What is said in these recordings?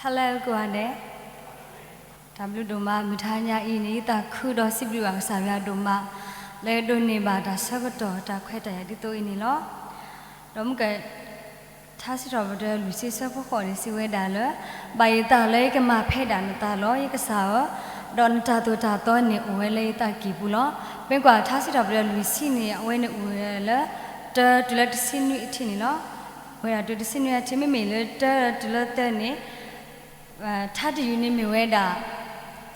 ဟါလၢကိးဂၤဒဲး, တၢ်ဘျုးဒိၣ်မး မုၢ်ထါညါအံၤန့ၣ် ယသးခုဒီးစံးဘျုးဘၣ်ကစၢ်ယွၤဒိၣ်မး လၢဒိးန့ၢ်ဘၣ်တၢ်ဆၢကတီၢ်တၢ်ခွဲးတၢ်ယာ်ဒ်သိးအံၤန့ၣ်လီၤ. ဒီးမုၢ်က ထါစံးထီၣ်ပတြၢၤလွံၢ်ဆံဆၢဖိဃိးန့ၣ် စံးဝဲဒၣ်လၢ ဘၣ်ယသးလၢယကမၤဖဲဒၣ်နသးလီၤ ယကစၢ်ဧၢ, ဒီးနတၢ်သိၣ်တၢ်သီန့ၣ် အိၣ်ဝဲလၢယသးကံၢ်ပူၤလီၤ. ပမ့ၢ်ကွၢ်ထါစံးထီၣ်ပတြၢၤလွံၢ်ဆံန့ၣ် အဝဲန့ၣ်အိၣ်ဝဲလၢ တၢတုၤလၢတဆံနွံအထံးန့ၣ်လီၤ. အိၣ်ဝဲဒၣ်တုၤတဆံနွံအထံး မ့မ့ၢ်လၢတၢတုၤလၢသၢန့ၣ် ထါတယုၢ်န့ၣ်မ့ၢ်ဝဲဒၣ်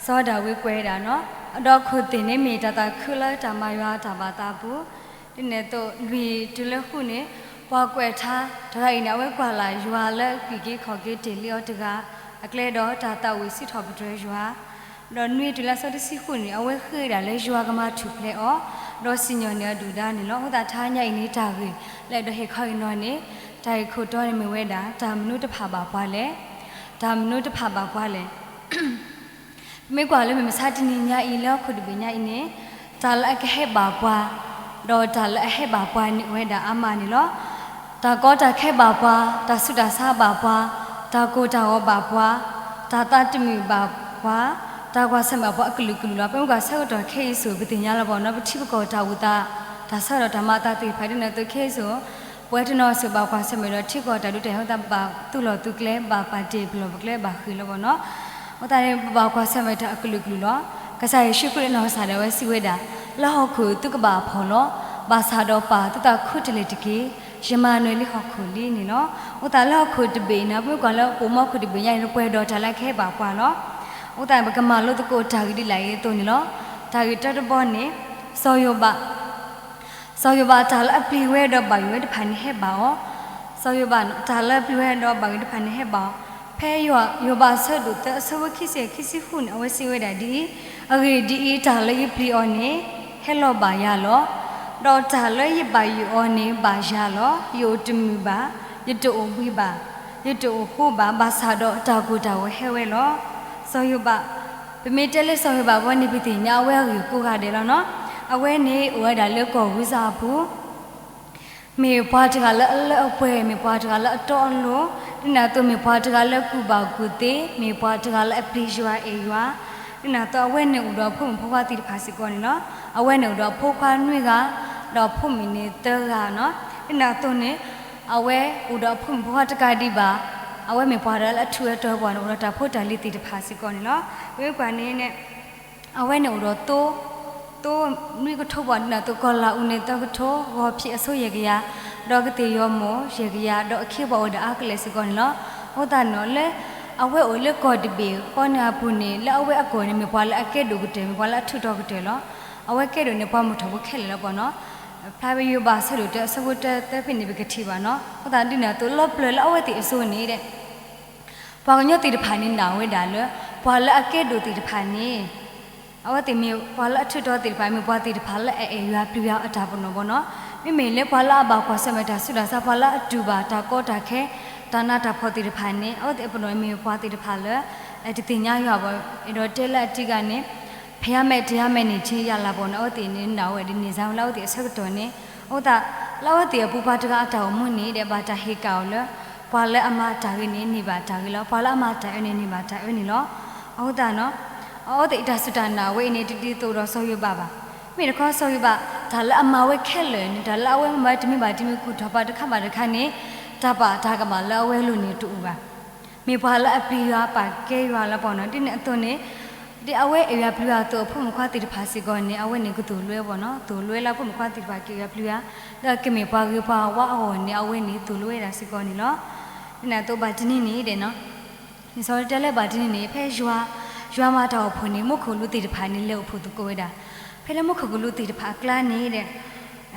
စီၤဒၤဝံးကွဲးဝဲဒၣ်နီၤ, ဒီးခိၣ်သ့ၣ်န့ၣ်မ့ၢ်တၢ်သးခုလၢတၢ်မၤယွၤတၢ်ဘၣ်သးအပူၤ, ဒ်န့ၣ်အသိးလွံၢ်တုၤလၢဃုန့ၣ် ပှၤကွဲးထါတဂၤအံၤန့ၣ် အဝဲကွၢ်လၢ်ယွၤလၢအကွံာ်က့ၤခီၣ်က့ၤတ့ၢ်လံအီၤတဂၤအကျဲ ဒီးတၢ်သးဝံၣ်စံးထီၣ်ပတြၢၤယွၤ, ဒီးနွံတုၤလၢအဆၢတဆံဃုန့ၣ် အဝဲဃ့ဒၣ်လၢယွၤကမၤထူၣ်ဖျဲးအီၤ, ဒီးစံၣ်ညီၣ်န့ၢ်အဒုၣ်ဒါန့ၣ်လီၤ. အဃိသတးထါညါအံၤန့ၣ် တၢ်ဂ့ၢ်လၢအဲၣ်ဒိးဟ့ၣ်ခီအံၤနီၤန့ၣ် တၢ်ဂ့ၢ်ခိၣ်တီန့ၣ်မ့ၢ်ဝဲဒၣ် တၢ်မနုၤတဖၣ်ဘၣ်ပှၤလဲၣ်, တၢ်မနုၤတဖၣ်ဘၣ်ပှၤလဲၣ်. ပမ့ၢ်ကွၢ်လၢမုၢ်မဆါတနံၤညါအံၤ လၢဟီၣ်ခိၣ်တဘ့ၣ်ညါအံၤန့ၣ် တၢ်လၢအကဟဲဘၣ်ပှၤ ဒီးတၢ်လၢအဟဲဘၣ်ပှၤန့ၣ်အိၣ်ဝဲဒၣ်အါမးန့ၣ်လီၤ. တၢ်ကီတၢ်ခဲဘၣ်ပှၤ, တၢ်ဆူးတၢ်ဆါဘၣ်ပှၤ, တၢ်ကိၢ်တၢ်ဂီၤဘၣ်ပှၤ, တၢ်သးတမုာ်ဘၣ်ပှၤ, တၢ်ကွၢ်ဆၢၣ်မဲာ်ပှၤအကလုာ်ကလုာ်လီၤ. ပမ့ၢ်ကွၢ်ဆၢကတီၢ်ခဲအံၤဆိ ပသ့ၣ်ညါလီၤပှၤနီၤ, ပထံပကီၢ်တၢ်အိၣ်သး တၢ်ဆၢကတီၢ်တၢ်မၤအသးသ့ၣ်တဖၣ်ဒ်န့ၣ်အသိးခဲအံၤဆိ ပဝဲတနီၤဆိဘၣ်ကွၢ်ဆၢၣ်မဲာ်ဒီးထံကီၢ်တၢ်ဒုးတၢ်ယၤအဃိသတး ဘၣ်သူၣ်လီၤသူကျဲ ဘၣ်ပာ်တ့ၢ်ပလီၢ်ပကျဲ ဘၣ်ဃ့ၢ်လီၤပှၤနီၤ. အဃိသတးန့ၣ် ပဘၣ်ကွၢ်ဆၢၣ်မဲာ်တၢ်အကလုာ်ကလုာ်လီၤ. ကစၢ်ယ့ၣ်ၡူးခရံာ်အနီၢ်ကစၢ်ဒၣ်ဝဲစံးဝဲဒၣ်, လၢဟီၣ်ခိၣ်သုကဘၣ်အဖှီၣ်လီၤ. ဘၣ်ဆၣ်ဒီးပၢ်သုသးခူတလ့ၢ်တက့ၢ်. ယမၤနၢၤလံဟီၣ်ခိၣ်လံန့ၣ်လီၤ. အဃိသတးလၢဟီၣ်ခိၣ်တဘ့ၣ်အံၤန့ၣ် ပမ့ၢ်ကွၢ်လၢပိာ်မီခိၣ်တဘ့ၣ်ညါအံၤ ပှဲၤဒီးတၢ်လၢအကဟဲဘၣ်ပှၤလီၤ. အဃိသတးပကမၤလိသကိးတၢ်ဂ့ၢ်ဒ်လဲၣ်အံၤအသိးန့ၣ်လီၤ. တၢ်ဂ့ၢ်တၢတဘီန့ၣ် စီၤယိၤဘး စီၤယိၤဘးတၢ်လၢအပျံၤဝဲဒီးဘၣ်ယိၣ်ဝဲတဖၣ်န့ၣ်ဟဲဘၣ်အီၤ, စီၤယိၤဘးတၢ်လၢအပျံၤဝဲဒီးဘၣ်ယိၣ်တဖၣ်န့ၣ်ဟဲဘၣ်အီၤ, ဖဲယိၤဘးအဆၢဒိၣ်သၢအဆၢဖိခံဆံခံဆံဃုန့ၣ် အဝဲစံးဝဲဒၣ်ဒ်အံၤ, အဂ့ၢ်ဒ်အံၤ, တၢ်လၢယပျံၤအီၤန့ၣ် ဟဲလီၤဘၣ်ယၤလီၤ. ဒီးတၢ်လၢယဘၣ်ယိၣ်အီၤန့ၣ် ဘၣ်ယၤလီၤ. ယအိၣ်တမုာ်ဘၣ်, ယတအိၣ်ဘှံးဘၣ်, ယတအိၣ်ဃိဘၣ်, ဘၣ်ဆၣ်ဒီးတၢ်ကိၢ်တၢ်ဂီၤဟဲဝဲလီၤ. စီၤယိၤဘး ပမ့ၢ်တဲလၢစီၤယိၤဘးအဂီၢ်န့ၣ် ပသ့ၣ်ညါအဝဲအဂ့ၢ်ကိးဂၤဒဲးလီၤနီၤ. အဝဲန့ၣ်အိၣ်ဝဲဒၣ်လၢကီၢ်အူးစၤအပူၤ, မ့ၢ်ပှၤတဂၤလၢအလၢအပှဲၤ, မ့ၢ်ပှၤတဂၤလၢအတီအလိၤ, ဒ်န့ၣ်အသိးမ့ၢ်ပှၤတဂၤလၢအကူၣ်ဘၣ်ကူၣ်သ့, မ့ၢ်ပှၤတဂၤလၢအပျံၤယွၤအဲၣ်ယွၤ, ဒ်န့ၣ်အသိးအဝဲန့ၣ်အိၣ်ဒီးအဖိမုၣ်ဖိခွါသ့ၣ်တဖၣ်စ့ၢ်ကီးန့ၣ်လီၤ. အဝဲန့ၣ်အိၣ်ဒီးအဖိခွါနွံဂၤ, ဒီးအဖိမုၣ်န့ၣ်သၢဂၤနီၤ. ဒ်န့ၣ်အသိးန့ၣ် အဝဲအိၣ်ဒီးအဖိမုၣ်ဖိခွါတကးဒံးဘၣ်, အဝဲမ့ၢ်ပှၤတဂၤလၢအထူးအတီၤပှၤန့ၣ် အိၣ်ဒီးတၢ်ဖိတၢ်လံၤသ့ၣ်တဖၣ်စ့ၢ်ကီးန့ၣ်လီၤ. ပမ့ၢ်ကွၢ်န့ၣ် အဝဲန့ၣ်အိၣ်ဒီးသိ, သိနွံကထိပှၤဒ်န့ၣ်အသိး ကီၤလၤအူန့ၣ်သၢကထိ, ဂီၤဖံးအဆိယဲၢ်ကယၤ, ဒီးကသ့ၣ်ယီၤမိၢ်ယဲၢ်ကယၤ, ဒီးအခ့အပှၤအိၣ်ဝဲဒၣ်အါကလဲာ်စ့ၢ်ကီးန့ၣ်လီၤ. အဃိသတးန့ၣ်လၢ အဝဲအိၣ်လၢကီၢ်တဘ့ၣ်ဃီန့ၣ်အပူၤန့ၣ် လၢအဝဲအကီၢ်န့ၣ် မ့ၢ်ပှၤလၢအကဲဒိၣ်ကတၢၢ်, မ့ၢ်ပှၤလၢအထူးတီၤကတၢၢ်လီၤ. အဝဲကဲဒိၣ်န့ၢ်ပှၤမုၢ်ထီၣ်ဖိခဲလၢာ်လီၤပှၤနီၤ. ဖျါဝဲယိၤဘးအဆၢဒိၣ်တၢအဆၢဖိတၢသၢဖဲန့ၣ် ပကထံၣ်ဘၣ်နီၤ. အဃိသတးဒ်န့ၣ်အသိး လီၤပျၢၤလၢအဝဲသ့ၣ်အစိၤန့ၣ်ဒီး ပှၤကညီသ့ၣ်တဖၣ်န့ၣ်နာ်ဝဲဒၣ်လၢ ပှၤလၢအကဲဒိၣ်သ့ၣ်တဖၣ်န့ၣ် အဝဲသ့ၣ်မ့ၢ်ပှၤလၢအထူးတီၤသ့ၣ်တဖၣ် မ့ၢ်ပှၤသ့ၣ်တဖၣ်လၢအအဲၣ်ယွၤပျံၤယွၤအတၢ်ပနီၣ်ပှၤနီၤ. မ့မ့ၢ်လၢပှၤလၢအဘၣ်ကွၢ်ဆၢၣ်မဲာ်တၢ်ဆူးတၢ်ဆါ ပှၤလၢအတူၢ်ဘၣ်တၢ်ကီတၢ်ခဲ တၢ်နးတၢ်ဖှီၣ်သ့ၣ်တဖၣ်န့ၣ် အဝဲသ့ၣ်အပနီၣ်မ့ၢ်ပှၤသ့ၣ်တဖၣ်လၢ တသ့ၣ်ညါယွၤဘၣ်. အဲၣ်ဒိးတဲလၢအတံၤဂၤန့ၣ် ဖဲယါမဲာ်တယါမဲာ်န့ၣ် ထံယါလၢ်ပှၤနီၤ. အဝဲသ့ၣ်န့ၣ်နာ်ဝဲဒ်န့ၣ်စ့ၢ်လၢအဝဲသ့ၣ်အဆၢကတီၢ်န့ၣ် အဃိသတး လၢအဝဲသ့ၣ်အပူၤပှၤတဂၤအတၢ်အိၣ်မူန့ၣ်ဒီး ဘၣ်တၢ်ဟ့ၣ်ကၣ်အီၤလၢ ပှၤလၢအမၤတၢ်ဂ့ၤန့ၣ် န့ၢ်ဘၣ်တၢ်ဂ့ၤလီၤ. ပှၤလၢအမၤတၢ်အၢန့ၣ် န့ၢ်ဘၣ်တၢ်အၢန့ၣ်လီၤ. အဃိသတးနီၤ အဝဲသ့ၣ်အတၢ်စူၢ်တၢ်နာ်ဝဲအံၤန့ၣ် တဒ်သိးဒီးစီၤယိၤဘးဘၣ်. မ့ၢ်တခီစီၤယိၤဘး တၢ်လၢအမၤဝဲခဲလၢာ်န့ၣ် တၢ်လၢအဝဲမၤဝဲတမံၤဘၣ်တမံၤ ကူၣ်ထီၣ်ပာ်တခါဘၣ်တခါန့ၣ် တၢ်ပာ်တၢ်ကမၣ်လၢအဝဲအလိၤန့ၣ်တအိၣ်ဘၣ်. မ့ၢ်ပှၤလၢအပျံၤယွၤပာ်ကဲယွၤလၢပှၤနီၤ. ဒ်န့ၣ်အသိးန့ၣ် ဒ်အဝဲအဲၣ်ယွၤပျံၤယွၤအသိး အဖိမုၣ်ခွါသ့ၣ်တဖၣ်စ့ၢ်ကီးန့ၣ် အဝဲန့ၣ်ကသိၣ်လိဝဲပှၤနီၤ. သိၣ်လိဝဲလၢအဖိမုၣ်ခွါသ့ၣ်တဖၣ်ကအဲၣ်ယွၤပျံၤယွၤ ဒီးကမ့ၢ်ပှၤဂ့ၤပှၤဝါအဂီၢ်န့ၣ် အဝဲန့ၣ်သိၣ်လိဝဲဒၣ်စ့ၢ်ကီးန့ၣ်လီၤ. ဒ်န့ၣ်အသိးဘၣ်တနံၤန့ၣ်ဒီး လံာ်စီဆှံတဲလၢဘၣ်တနံၤန့ၣ် ဖဲယွၤ ယွၤမၤတၢ်အိၣ်ဖှိၣ်န့ၣ် မူခိၣ်ကလူးသ့ၣ်တဖၣ်န့ၣ် လဲၤအိၣ်ဖှိၣ်သကိးဝဲဒၣ်. ဖဲလၢမူခိၣ်ကလူးသ့ၣ်တဖၣ်အကျါန့ၣ်ဒီး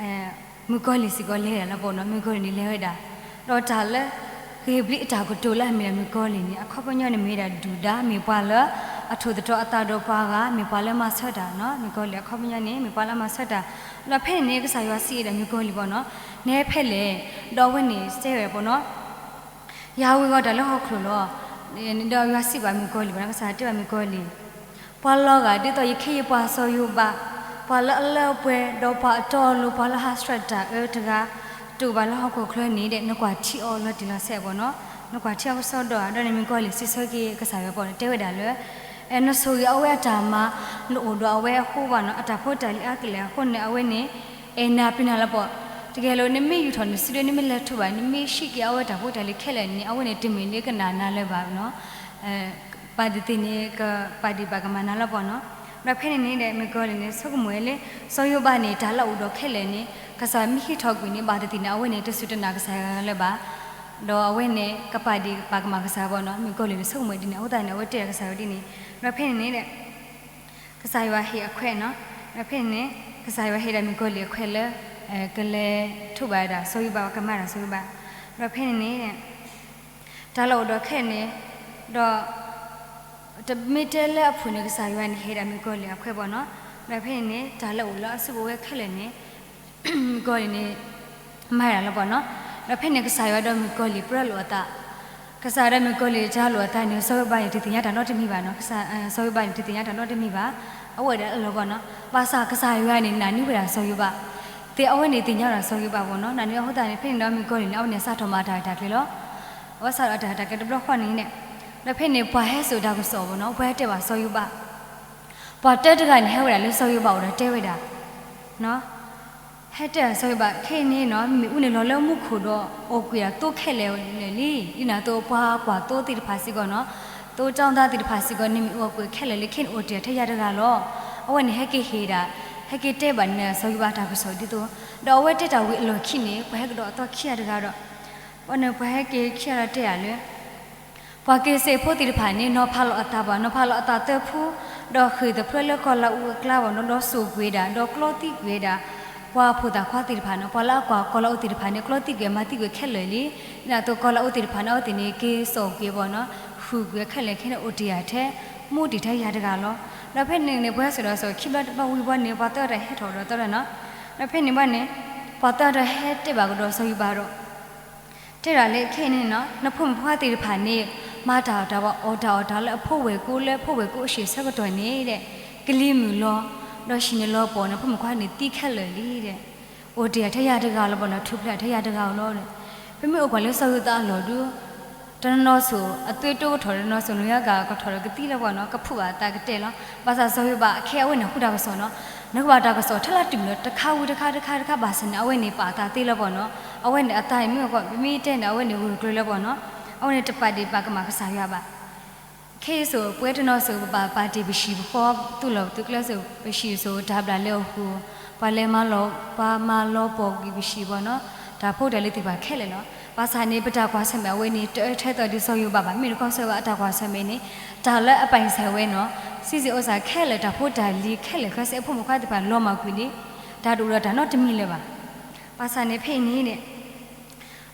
မုၣ်ကီၤလံၢ်စ့ၢ်ကီးလဲၤဝဲဒၣ်လီၤပှၤနီၤ. မုၣ်ကီၤလံၢ်န့ၣ်လဲၤဝဲဒၣ် ဒီးတၢ်လၢ ဂ့ၤဘျံးအတၢ်ကတိၤလၢအမ့ၢ်ဒၣ်မုၣ်ကီၤလံၢ်န့ၣ် အခီပညီန့ၣ်မ့ၢ်ဝဲဒၣ်ဒုၣ်ဒါ မ့ၢ်ပှၤလၢ အထိၣ်သတြီၤအသးဒီးပှၤဂၤ မ့ၢ်ပှၤလၢမၤဆၢတၢ်နီၤ. မုၣ်ကီၤလံၢ်အခီပညီန့ၣ် မ့ၢ်ပှၤလၢအမၤဆၢတၢ်. ဒီးဖဲန့ၣ်န့ၣ် ကစၢ်ယွၤစံးဝဲဒၣ်မုၣ်ကီၤလံၢ်ပှၤနီၤ, နဟဲဖဲလဲၣ်. ဒီးအဝဲန့ၣ်တဲဝဲပှၤနီၤ ယၤဝံၤဂီၤတၢ်လၢဟီၣ်ခိၣ်လီၤ. ဒီးယွၤစံးဘၣ်မုၣ်ကီၤလံၢ်ပှၤနီၤ, ကစၢ်ယွၤတဲဘၣ်မုၣ်ကီၤလံၢ် ပှၤလီၤဂာ်ဒ်သိးယခ့ယပှၤစီၤယိၤဘး, ပှၤလၢအလၢအပှဲၤ, ဒီးပှၤအတီအလိၤ, ပှၤလၢဟးဆှဲးတၢ်အၢတဂၤ, တအိၣ်ဘၣ်လၢဟီၣ်ခိၣ်ချၢန့ၣ်ဒီး နကွၢ်ထံအီၤလီၤတံၢ်လီၤဆဲးပှၤနီၤ. နကွၢ်ထံအကစီဒီး ဒီးန့ၣ်မုၣ်ကီၤလံၢ်စံးဆၢက့ၤကစၢ်ယွၤပီၣ်န့ၣ် တဲဝဲဒၣ်လၢ နဆိၣ်ဂ့ၤအဝဲအတၢ်မၤ နအိၣ်ဒီးအဝဲအဃိဘၣ်နီၤ အတၢ်ဖိတၢ်လံၤအါကလဲာ်အဃိန့ၣ် အဝဲန့ၣ် အဲၣ်နၤပျံၤနၤလၢပီၣ်, တကယ်လၢနမ့ၢ်ယူာ်ထီၣ်နစုဒု နမ့ၢ်လဲၤထီၣ်ဘၣ် နမ့ၢ်ဟံးက့ၤအဝဲတၢ်ဖိတၢ်လံၤခဲလၢာ်န့ၣ် အဝဲန့ၣ်တမ့ၢ်လၢကနၣ်နၤလၢၤဘၣ်နီၤ ပာ်တသ့ၣ်န့ၣ် ကပာ်ဒ့ၣ်ပာ်ကမၣ်နၤလၢပီၣ်နီၤ. ဒီးဖဲန့ၣ်န့ၣ်ဒီး မုၣ်ကီၤလံၢ်န့ၣ် ဆိကမိၣ်ဝဲလၢ စီၤယိၤဘးန့ၣ် တၢ်လၢအအိၣ်ဒီးခဲလၢာ်န့ၣ် ကစၢ်ယွၤမ့ၢ်ဟံးထီၣ်ကွံာ်န့ၣ် ဘၣ်တသ့ၣ်န့ၣ် အဝဲန့ၣ် တစူၢ်တနာ်ကစၢ်ယွၤလၢၤဘၣ်. ဒီးအဝဲန့ၣ် ကပာ်ဒ့ၣ်ပာ်ကမၣ်ကစၢ်ယွၤဘၣ်နီၤ. မုၣ်ကီၤလံၢ်န့ၣ် ဆိကမိၣ်ဒ်န့ၣ် အဃိသတးန့ၣ် အဝဲတဲဒၣ်ကစၢ်ယွၤဒ်န့ၣ်. ဒီးဖဲန့ၣ်န့ၣ်ဒီး ကစၢ်ယွၤဟ့ၣ်အခွဲးနီၤ. ဒီးဖဲန့ၣ်န့ၣ် ကစၢ်ယွၤဟ့ၣ်ဒၣ်မုၣ်ကီၤလံၢ်အခွဲးလၢ ကလဲၤထိးဘၣ်ဒၣ်စီၤယိၤဘး ကမၤဒၣ်စီၤယိၤဘး. ဒီးဖဲန့ၣ်န့ၣ် တၢ်လၢအအိၣ်ဒီးခဲလၢာ်န့ၣ် ဒီး တမ့ၢ်တဲလၢအဖုၣ်န့ၣ် ကစၢ်ယွၤန့ၣ် ဟ့ၣ်ဒၣ်မုၣ်ကီၤလံၢ်အခွဲးဘၣ်နီၤ. ဒီးဖဲန့ၣ်န့ၣ် တၢ်လၢအအိၣ်လၢအစုကဝဲၤခဲလၢာ်န့ၣ် မုၣ်ကီၤလံၢ်န့ၣ် မၤဒၣ်လၢၤဘၣ်နီၤ. ဒီးဖဲန့ၣ် ကစၢ်ယွၤဒီးမုၣ်ကီၤလံၢ်ပြၢလိာ်အသး, ကစၢ်ယွၤဒီးမုၣ်ကီၤလံၢ်တၢ်လိာ်အသးန့ၣ် စီၤယိၤဘးန့ၣ် တသ့ၣ်ညါတၢ်နီတမံၤဘၣ်နီၤ. စီၤယိၤဘးန့ၣ် တသ့ၣ်ညါတၢ်နီတမံၤဘၣ်. အဝဲဒၣ်အလီၢ်ဘၣ်နီၤ. ဘၣ်ဆၣ်ကစၢ်ယွၤန့ၣ် နာ်န့ၢ်ဝဲဒၣ်စီၤယိၤဘး သ့ၣ်အဝဲန့ၣ်သ့ၣ်ညါဝဲဒၣ်စီၤယိၤဘးဘၣ်နီၤ. နာ်န့ၢ်အဃိသတးန့ၣ် ဖဲန့ၣ်ဒီးမုၣ်ကီၤလံၢ်န့ၣ် အဝဲန့ၣ်စးထီၣ်မၤတၢ်ရဲၣ်တၢ်ကျဲၤလီၤ. အဝဲစးထီၣ်တၢ်ရဲၣ်တၢ်ကျဲၤတဘျီဃီန့ၣ်န့ၣ် ဒီးဖဲန့ၣ် ပှၤဟဲစိာ်တၢ်ကစီၣ်ဘၣ်နီၤ, ပှၤဟဲတဲဘၣ်စီၤယိၤဘး, ပှၤတၢတဂၤန့ၣ် ဟဲဝဲဒၣ်လၢစီၤယိၤဘးအိၣ်ဒီးတဲဝဲဒၣ် ဟဲတဲဒၣ်စီၤယိၤဘး ခဲအံၤန့ၣ်နီၤ မ့ၣ်အူန့ၣ်လီၤလၢမူခိၣ်ဒီး အိၣ်ကွံာ်ဒၣ်သိခဲလၢာ်လၢာ်လံ. ဒ်န့ၣ်အသိးပှၤကွၢ်သိသ့ၣ်တဖၣ်စ့ၢ်ကီးနီၤ, သိတၢ်သ့ၣ်တဖၣ်စ့ၢ်ကီးန့ၣ် မ့ၣ်အူအီၣ်ကွံာ်ခဲလၢာ်လၢာ် ခဲန့ၣ်အိၣ်တ့ၢ်ထဲယၤတဂၤလီၤ. အဝဲန့ၣ်ဟဲက့ၤဟ့ၣ်ဒၣ်, ဟဲက့ၤတဲဘၣ်န့ၣ်စီၤယိၤဘးတၢ်ကစီၣ်ဒ်သိး, ဒီးအဝဲတဲတၢ်ဝံၤအလီၢ်ခံန့ၣ် ပှၤဟဲကဒီးအသီခံဂၤတဂၤဒီး ပှၤန့ၣ်ပှၤဟဲက့ၤခံဂၤဒီးတဲယၤလၢ ပှၤက့ၤစ့ၢ်ဖိသ့ၣ်တဖၣ်န့ၣ် နီၤဖးလီၤအသးဘၣ်, နီၤဖးလီၤအသးသၢဖု, ဒီးဃ့ၢ်သဖျၢလၢကီၤလးအူအကျါဘၣ်နီၤ, ဒီးစိာ်ကွံာ်ဒၣ်, ဒီးကျီသံကွံာ်ဒၣ် ပှၤဖိသၣ်ခွါသ့ၣ်တဖၣ်နီၤ, ပှၤလၢအကွၢ်ကီၤလးအူသ့ၣ်တဖၣ်န့ၣ် ကျီသံကွံာ်မၤသံကွံာ်ခဲလၢာ်လံ. ဒ်န့ၣ်အသိးကီၤလးအူသ့ၣ်တဖၣ်န့ၣ် အဝဲသ့ၣ်န့ၣ် က့ၤစိာ်ကွံာ်ဘၣ်နီၤ, ဃုာ်ကွံာ်ခဲလၢာ်ခဲန့ၣ်အိၣ်တ့ၢ်ယၤထဲ, မူတ့ၢ်ထဲယၤတဂၤလီၤ. ဒီးဖဲန့ၣ်န့ၣ် ပှၤဟဲစိာ်ဒီးစိာ်ခံဘျီတဘျီဝံၤဘၣ်န့ၣ် ပှၤသၢဂၤတၢ်ဟဲထီၣ်ဒီးသၢဂၤနီၤ, ဒီးဖဲန့ၣ်ဘၣ်န့ၣ် ပှၤသၢဂၤတၢ်ဟဲတဲဘၣ်ကဒီးစီၤယိၤဘးဒီး တဲဒၣ်လၢခဲအံၤန့ၣ်နီၤ, နဖိမုၣ်ဖိခွါသ့ၣ်တဖၣ်န့ၣ် မၤတၢ်အီၣ်တၢ်အီတၢ်လၢအဖိဝဲၢ်ကိလၢ ဖိဝဲၢ်ကိအဆံးဆၢကတီၢ်န့ၣ်ဒီး ကလံၤမုၢ်လီၤ, ဒီးဟံၣ်န့ၣ်လီၤပှီၢ်န့ၣ် ဖိမုၣ်ခွါန့ၣ်သံခဲလၢာ်လံဒီး အိၣ်တ့ၢ်ထဲယၤတဂၤလီၤဘၣ်နီၤ, ထူၣ်ဖျဲးထဲယၤတဂၤဧိၤလီၤ. ပမ့ၢ်အိၣ်ကွၢ်လၢစီၤယိၤသးအလီၢ်ဒုး တနီၤနီၤစိၤ အသွံၣ်တိကထီၣ်, တနီၤစိၤ နွံဂၤကထီၣ်ဒီးကသံလၢၤဘၣ်နီၤ, ကဖုးဘၣ်သးကတဲာ်လီၤ. ဘၣ်ဆၣ်စီၤယိၤဘးအခဲအံၤ အဝဲန့ၣ်ဟူတၢ်ကစီၣ်နီၤ, နကဘၣ်တၢ်ကစီၣ်ထဲလၢတုၤလၢတခါဝံၤတခါ တခါတခါဘၣ်ဆၣ်န့ၣ် အဝဲန့ၣ်ပာ်အသးသ့လၢၤဘၣ်နီၤ, အဝဲန့ၣ်အသးန့ၣ်မ့ၢ် ပမ့ၢ်တဲန့ၣ် အဝဲန့ၣ်ဂၢၢ်ကျၢၤလၢၤဘၣ်နီၤ, အဝဲန့ၣ်တပာ်ဒ့ၣ်ပာ်ကမၣ်ကစၢ်ယွၤဘၣ်. ခဲအံၤစိၤ ပဝဲတနီၤစိၤ ပဘၣ်ပာ်တ့ၢ်ပဟံၣ်ပဃီ ပသူၣ်လီၢ်ပသူကျဲစိၤ ပဟံၣ်စိၤတၢ်ဘျၣ်လၢအဃိ ပှၤလဲၤမၤလီၤ ပှၤမၤလီၤပှီၢ်ကွံာ်ပဟံၣ်ဘၣ်နီၤ, တၢ်ဖိတၢ်လံၤသ့ၣ်တဖၣ်ခဲလၢာ်လီၤ. ဘၣ်ဆၣ်န့ၣ် ပတၢ်ကွၢ်ဆၢၣ်မဲာ်အဝဲန့ၣ် တအၢထဲသိးဒ်စီၤယိၤဘးဘၣ်, မ့ၢ်တခီစီၤယိၤဘးအတၢ်ကွၢ်ဆၢၣ်မဲာ်န့ၣ် တၢ်လၢအပာ်စၢၤဝဲနီၤ, စံးစ့ၢ်အိၣ်စၢ်ခဲလၢာ် တၢ်ဖိတၢ်လံၤခဲလၢာ် ဃဲစ့အဖိမုၣ်ခွါသ့ၣ်တဖၣ်လီၤမၢ်ကွံာ်လံ, တၢ်တအိၣ်ဒီးတၢ်နီတမံၤလၢၤဘၣ်. ဘၣ်ဆၣ်န့ၣ်ဖဲအံၤန့ၣ်န့ၣ်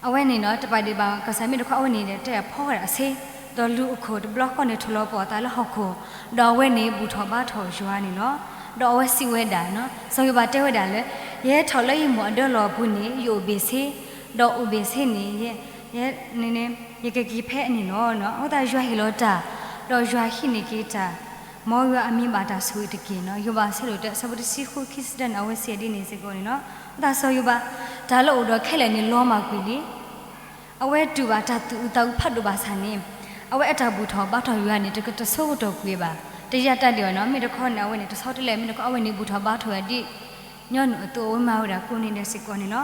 အဝဲန့ၣ်နီၤ တပာ်ဒ့ၣ်ဘၣ်ကစၢ် မ့ၢ်တခီအဝဲန့ၣ်ဒီး တဲဖီဝဲဒၣ်အဆ့, ဒီးလူၤအခိၣ်တဘျီဃီန့ၣ် ထိၣ်လီၤပှီၢ်အသးလၢဟီၣ်ခိၣ်, ဒီးအဝဲန့ၣ်ဘူၣ်ထီၣ်ဘါထီၣ်ယွၤန့ၣ်လီၤ. ဒီးအဝဲစံးဝဲဒၣ်နီၤ, စီၤယိၤဘးတဲဝဲဒၣ်လၢ ယဟဲထီၣ်လၢယမိၢ်အဒၢလီၢ်အပူၤန့ၣ် ယအိၣ်ဘ့ၣ်ဆ့, ဒီးအိၣ်ဘ့ၣ်ဆ့န့ၣ် ယဲ ယကက့ၤဖဲအန့ၣ်လီၤ. အဃိသတးယွၤဟ့ၣ်လီၤတၢ်, ဒီးယွၤဟံးန့ၢ်က့ၤတၢ်, မ်ယွၤအမံၤဘၣ်တၢ်ဆိၣ်ဂ့ၤတက့ၢ်နီၤ. ယိၤဘးဆၢဒိၣ်တၢ အဆၢဖိတဆံဃု ခံဆံတၢန့ၣ် အဝဲစံးဒ်န့ၣ်စ့ၢ်ကီးန့ၣ်လီၤ. အဃိသတးစီၤယိၤဘး တၢ်လၢအအိၣ်ဒီးခဲလၢာ်န့ၣ်လီၤမၢ်ကွံာ်လံ. အဝဲတူၢ်ဘၣ်တၢ်သူၣ်အုးသးအုးဖးဒိၣ်ဘၣ်ဆၣ်န့ၣ် အဝဲအတၢ်ဘူၣ်ထီၣ်ဘါထီၣ်ယွၤန့ၣ် တကတဆိကတီၢ်ကွံာ်ဘၣ်. တယၢ်တၢ်ဒံးဘၣ်နီၤ, မ့ၢ်တခီန့ၣ် အဝဲန့ၣ်တဆီတလဲ မ့ၢ်တခီအဝဲန့ၣ်ဘူၣ်ထီၣ်ဘါထီၣ်ဝဲဒ် ညီနုၢ်အသိးအဝဲမၤဝဲဒၣ်ကိးနံၤဒဲးစ့ၢ်ကီးန့ၣ်လီၤ.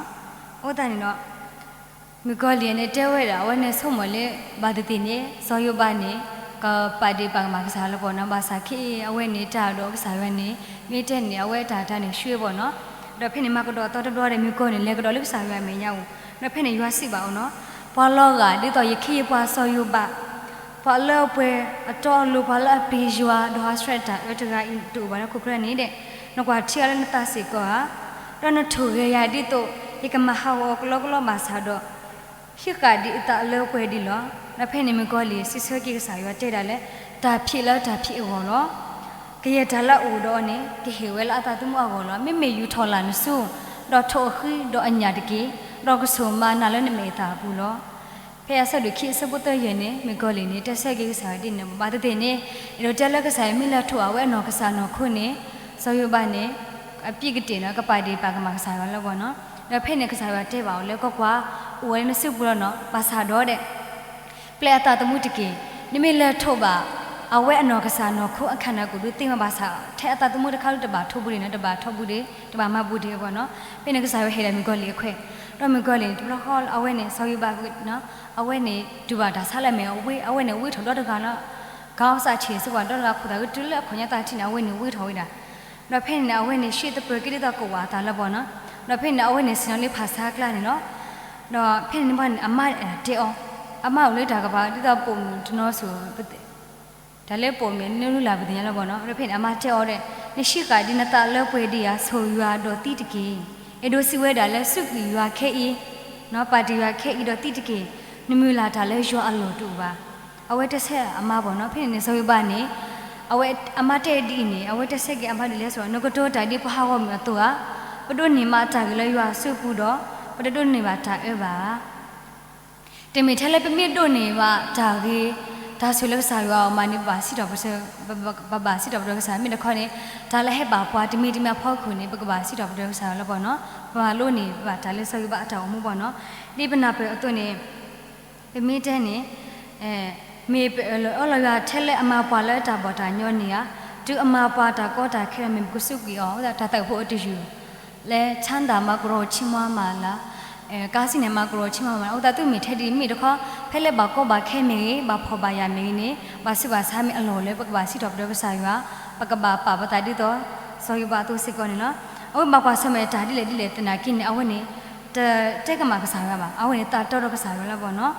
အဃိသတးန့ၣ်ဒီး မုၣ်ကီၤလံၢ်န့ၣ်တဲဝဲဒၣ် အဝဲန့ၣ်ဆိကမိၣ်လၢ ဘၣ်သ့ၣ်သ့ၣ်န့ၣ် စီၤယိၤဘးန့ၣ် ကပာ်ဒ့ၣ်ပာ်ကမၣ်ကစၢ်လၢၤဘၣ်နီၤ, ဘၣ်ဆၣ်ခဲအံၤအဝဲန့ၣ်တၢ်ဒီးကစၢ်ယွၤန့ၣ် မ့ၢ်တဲန့ၣ် အဝဲတၢ်တၢ်န့ၣ်ဆှၢဘၣ်နီၤ. ဒီးဖဲန့ၣ်မၤကဒီးအသီတဘျီဒီး မုၣ်ကီၤလံၢ်န့ၣ် လဲၤကဒီးလၢကစၢ်ယွၤအမဲာ်ညါအအိၣ်, ဒီးဖဲန့ၣ်ယွၤစံးဘၣ်အီၤနီၤ, ပှၤလီၤဂာ်ဒ်သိးယခ့ယပှၤစီၤယိၤဘး ပှၤလၢအပှဲၤအတီအလိၤ ပှၤလၢအပျံၤယွၤ ဒီးဟးဆှဲးတၢ်အၢတဂၤအံၤ တအိၣ်ဘၣ်လၢဟီၣ်ခိၣ်ချၢန့ၣ်ဒီး နကွၢ်ထံအီၤလၢနသးစ့ၢ်ကီးဧါ. ဒီးနထိၣ်ဂဲၤယၤဒ်သိး ယကမၤဟးဂီၤအီၤကလီကလီဘၣ်ဆၣ်ဒီး ဟံးဃာ်ဒံးအသးလၢပှဲၤဒံးလီၤ. ဒီးဖဲန့ၣ်မုၣ်ကီၤလံၢ်စံးဆၢက့ၤကစၢ်ယွၤတဲဒၣ်လၢ တၢ်ဖံးလၢတၢ်ဖံးအဂီၢ်လီၤ. ကယဲၢ်တၢ်လၢအအိၣ်ဒီးအီၤန့ၣ် ကဟ့ၣ်ဝဲလၢအသးသမူအဂီၢ်လီၤ. မ့မ့ၢ်ယူာ်ထီၣ်လၢ်နစု ဒီးထိၣ်အဃံဒီးအညၣ်တက့ၢ်, ဒီးကဆိၣ်မၤနၤလၢနမဲာ်အသးအပူၤလီၤ. ဖဲအဆၢဒိၣ်ခံအဆၢဖိသၢယဲၢ်န့ၣ် မုၣ်ကီၤလံၢ်န့ၣ် တဲဆၢက့ၤကစၢ်ယွၤဒ်န့ၣ် ဘၣ်သ့ၣ်သ့ၣ်န့ၣ် အဲၣ်ဒိးတဲလၢကစၢ်ယွၤမ့ၢ်လဲၤထိး အဝဲအနီၢ်ကစၢ်နီၢ်ခိန့ၣ် စီၤယိၤဘးန့ၣ် အပြံးကတ့ၢ်နီၤ ကပာ်ဒ့ၣ်ပာ်ကမၣ်ကစၢ်ယွၤလၢၤဘၣ်နီၤ. ဒီးဖဲန့ၣ်ကစၢ်ယွၤတဲဘၣ်အီၤလၢ ကွၢ်ကွၢ်, အိၣ်ဝဲလၢနစုပူၤလီၤနီၤ, ဘၣ်ဆၣ်ဒီးဒဲး ပျဲအသးသမူတက့ၢ်. နမ့ၢ်လဲၤထိးဘၣ် အဝဲအနီၢ်ကစၢ်နီၢ်ခိအခါန့ၣ် ကဒုးသ့ၣ်ညါဘၣ်ဆၣ် ထဲအသးသမူတခါလၢတဘၣ်ထိးဘူးဒံးနီၤ, တဘၣ်ထိးဘူးဒံး, တဘၣ်မၤဘူးဒံးအဂီၢ်နီၤ. ဖဲန့ၣ်ကစၢ်ယွၤဟ့ၣ်ဒၣ်မုၣ်ကီၤလံၢ်အခွဲး, ဒီးမုၣ်ကီၤလံၢ်န့ၣ် တဘျီဃီအဝဲန့ၣ် စီၤယိၤဘး အဝဲန့ၣ်တူၢ်ဘၣ်တၢ်ဆါလၢအမဲာ်အဝ့ၢ်, အဝဲန့ၣ်ဝ့ထီၣ်ဒီတဂၤလၢ ကီၢ်စၢ်ထံးစ့ၢ်ကီး ဒီတဂၤခိၣ်သးကတုၤလၢအခီၣ်ညါသၢထံၣ်န့ၣ် အဝဲန့ၣ်ဝ့ထီၣ်ဝဲဒၣ် ဒီးဖဲန့ၣ်န့ၣ် အဝဲန့ၣ် ရှံသပၢၤက့ၤဒ်သိးကဝးအသးလၢပှၤနီၤ. ဒီးဖဲန့ၣ်န့ၣ် အဝဲန့ၣ်ဆ့ၣ်နီၤလၢဖၣ်ဆါကျါန့ၣ်လီၤ. ဒီးဖဲန့ၣ်န့ၣ်ဘၣ်န့ၣ် အမါတဲအီၤ, အမါအိၣ်လၢတၢ်ကပၤဒ်သိးပိာ်မုၣ်တနီၤစိၤ, တၢ်လၢပိာ်မုၣ်န့ၣ်လူလၢ်ပသ့ၣ်ညါလၢပှၤနီၤ. ဒီးဖဲန့ၣ် အမါတဲအီၤဒီး နဆံးဃာ်ဒံးနသးလၢပှဲၤဒံးဧါ, ဆိၣ်ယွၤဒီးသံတက့ၢ်. အဲၣ်ဒိးစံးဝဲဒၣ်လၢ စူးကွံာ်ယွၤခဲအံၤ, နီၤ ပာ်တ့ၢ်ယွၤခဲအံၤဒီးသံတက့ၢ်. နမုၢ်လၢ်တၢ်လၢယွၤအလီၢ်တအိၣ်ဘၣ်. အဝဲတဲဆၢအမါပှၤနီၤ. ဖဲန့ၣ်န့ၣ် စီၤယိၤဘးန့ၣ် အဝဲအမါတဲဒ်အံၤန့ၣ် အဝဲတဲဆၢက့ၤအမါဒ်လဲၣ်ဆိ, နကတိၤတၢ်ဒ်ပှၤဟးဂီၤမုၢ်အသိးဧါ. ပဒိးန့ၢ်မးတၢ်ဂ့ၤလၢယွၤအစုပူၤဒီး ပတဒိးန့ၢ်ဘၣ်တၢ်အၢဘၣ်. တမ့ၢ်ထဲလၢပမ့ၢ်ဒိးန့ၢ်ဘၣ်တၢ်ဂ့ၤ, တၢ်ဆိၣ်လၢကစၢ်ယွၤအအိၣ်မးန့ၣ် ပဘၣ်စံးထီၣ်ပတြၢၤ, ပဘၣ်စံးထီၣ်ပတြၢၤကစၢ်ယွၤ. မ့ၢ်တခီန့ၣ် တၢ်လၢအဟဲဘၣ်ပှၤတမံၤတမံၤအဖီခိၣ်န့ၣ် ပကဘၣ်စံးထီၣ်ပတြၢၤကစၢ်ယွၤလၢပှၤနီၤ. ပမၤလိန့ၢ်ဘၣ်တၢ်လၢစီၤယိၤဘးအတၢ်အိၣ်မူပှၤနီၤ. ဒ်ပနၢ်ပၢၢ်အသိးန့ၣ် ပမ့ၢ်တဲန့ၣ် မ့ၢ်ပအၢၣ်လီၤအီလီၤယွၤထဲလၢအမၤပှၤလၢတၢ်ဘီၣ်တၢ်ညီန့ၣ်ဧါ, တုၤအမၤပှၤတၢ်ကီတၢ်ခဲဒီး မ့ၢ်ပကစူးကွံာ်အီၤ အဃိသတး တၢ်သးဖိအတယုၢ် လၢ ချမ်းသာမှ ကရိၣ်ချီးမွမ်းမလား, ကါစံၣ်န့ၣ် မှ ကရိၣ်ချီးမွမ်းမလား. အဃိသတး သုမ့ၢ်ထဲဒ်မ့ၢ်တခီ ဖဲလၢဘၣ်ကီဘၣ်ခဲမ့ၢ်ဂ့ၤ, ဘၣ်ဖှီၣ်ဘၣ်ယာ်မ့ၢ်ဂ့ၤန့ၣ် ဘၣ်ဆူးဘၣ်ဆါမ့ၢ်အလီၢ်လၢ ပကဘၣ်စံးထီၣ်ပတြၢၤကစၢ်ယွၤ, ပကဘၣ်ပာ်ပသးဒ်သိး စီၤယိၤဘးအသိးစ့ၢ်ကီးန့ၣ်လီၤ. အဝဲဘၣ်ကွၢ်ဆၢၣ်မဲာ်တၢ်ဒ်လဲၣ်ဒ်လဲၣ်သနာ်က့န့ၣ် အဝဲန့ၣ် တ တဲကမၣ်ကစၢ်ယွၤဘၣ်. အဝဲန့ၣ်သးတီဒီးကစၢ်ယွၤလၢပှၤနီၤ.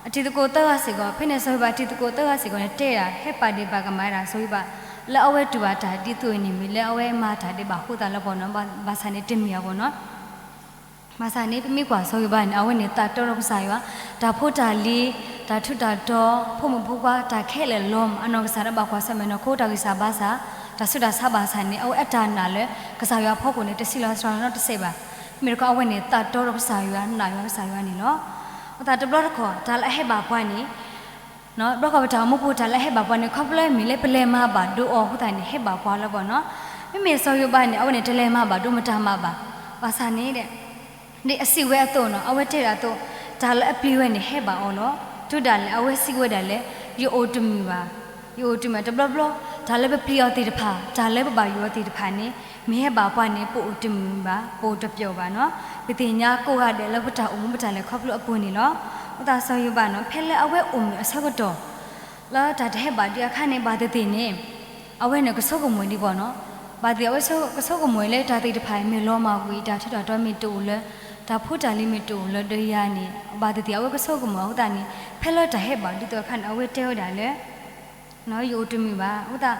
အတံၤသကိးသၢဂၤစ့ၢ်ကီး, ဖဲန့ၣ်စီၤယိၤဘးအတံၤသကိးသၢဂၤစ့ၢ်ကီးန့ၣ် တဲဒၣ် ဟဲပာ်ဒ့ၣ်ပာ်ကမၣ်ဝဲဒၣ်စီၤယိၤဘး လၢအဝဲတူၢ်ဘၣ်တၢ်ဒ်သိးအံၤန့ၣ် မ့ၢ်လၢအဝဲမၤတၢ်ဒဲးဘးအဃိသတးလၢပှၤနီၤ, ဘၣ်ဆၣ်န့ၣ်တမ့ၢ်အပှၤနီၤ. ဘၣ်ဆၣ်န့ၣ် ပမ့ၢ်ကွၢ်စီၤယိၤဘးန့ၣ် အဝဲန့ၣ်သးတီဒီးကစၢ်ယွၤ, တၢ်ဖိတၢ်လံၤ, တၢ်ထူးတၢ်တီၤ, ဖိမုၣ်ဖိခွါ တၢ်ခဲလၢာ်လီၤမၢ်, အနီၢ်ကစၢ်လၢဘၣ်ကွၢ်ဆၢၣ်မဲာ်နီၢ်ခိတၢ်ဂံၢ်စၢ်ဘါစၢ်, တၢ်ဆူးတၢ်ဆါဘၣ်ဆၣ်န့ၣ် အဝဲအတၢ်နာ်လၢ ကစၢ်ယွၤအဖီခိၣ်န့ၣ် တဆံးလီၤစှၤလီၤနီတစဲးဘၣ်. မ့ၢ်တခီအဝဲန့ၣ်သးတီဒီးကစၢ်ယွၤ, နာ်ယွၤကစၢ်ယွၤန့ၣ်လီၤ. အဃိသတးတဘျီတခီၣ် တၢ်လၢအဟဲဘၣ်ပှၤန့ၣ် ဘျီဃီပတၢ်အိၣ်မူပူၤ တၢ်လၢအဟဲဘၣ်ပှၤန့ၣ် ခီဖျိမ့ၢ်လၢပလဲၤမၤဘၣ်ဒိအီၤအဃိသတးန့ၣ် ဟဲဘၣ်ပှၤလၢပှၤနီၤ. မ့မ့ၢ်စီၤယိၤဘးန့ၣ် အဝဲန့ၣ်တလဲၤမၤဘၣ်ဒိမတၤမၤဘၣ်. ဘၣ်ဆၣ်န့ၣ် ဒ်အစံးဝဲအသိးနီၤ, အဝဲတဲဒၣ်အသိး, တၢ်လၢအပျံၤဝဲန့ၣ် ဟဲဘၣ်အီၤလီၤ. တုၤဒၣ်လဲာ် အဝဲစံးဝဲဒၣ်လၢ ယအိၣ်တမုာ်ဘၣ်, ယအိၣ်တမုာ် တဘျီဘျီ, တၢ်လၢပပျံၤအီၤသ့ၣ်တဖၣ်, တၢ်လၢပဘၣ်ယိၣ်အီၤသ့ၣ်တဖၣ်န့ၣ် မ့ၢ်ဟဲဘၣ်ပှၤန့ၣ် ပအိၣ်တမုာ်ဘၣ်, ပအိၣ်တပျီၤဘၣ်နီၤ. ပသ့ၣ်ညါကိးဂၤဒဲးလၢပတၢ်အိၣ်မူပတၢ်လဲၤခီဖျိအပူၤန့ၣ်လီၤ. အဃိသတးစီၤယိၤဘးနီၤ ဖဲလၢအဝဲအိၣ်မုာ်အဆၢကတီၢ် လၢတၢ်တဟဲဘၣ်ဒံးအခါန့ၣ် ဘၣ်သ့ၣ်သ့ၣ်န့ၣ် အဝဲန့ၣ်ကဆိကမိၣ်ဒံးပှၤနီၤ. ဘၣ်သ့ၣ်အဝဲကဆိကမိၣ်လၢတၢ်သ့ၣ်တဖၣ်မ့ၢ်လီၤမၢ်ကွံာ် တၢ်ထူးတၢ်တီၤမ့ၢ်တအိၣ်လၢ တၢ်ဖိတၢ်လံၤမ့ၢ်တအိၣ်လၢဒီးယၤန့ၣ် ဘၣ်သ့ၣ်သ့ၣ်အဝဲကဆိကမိၣ်အဃိသတးန့ၣ် ဖဲလၢတၢ်ဟဲဘၣ်ဒ်သိးအခါန့ၣ် အဝဲတဲဝဲဒၣ်လၢ ယအိၣ်တမုာ်ဘၣ်. အဃိသတး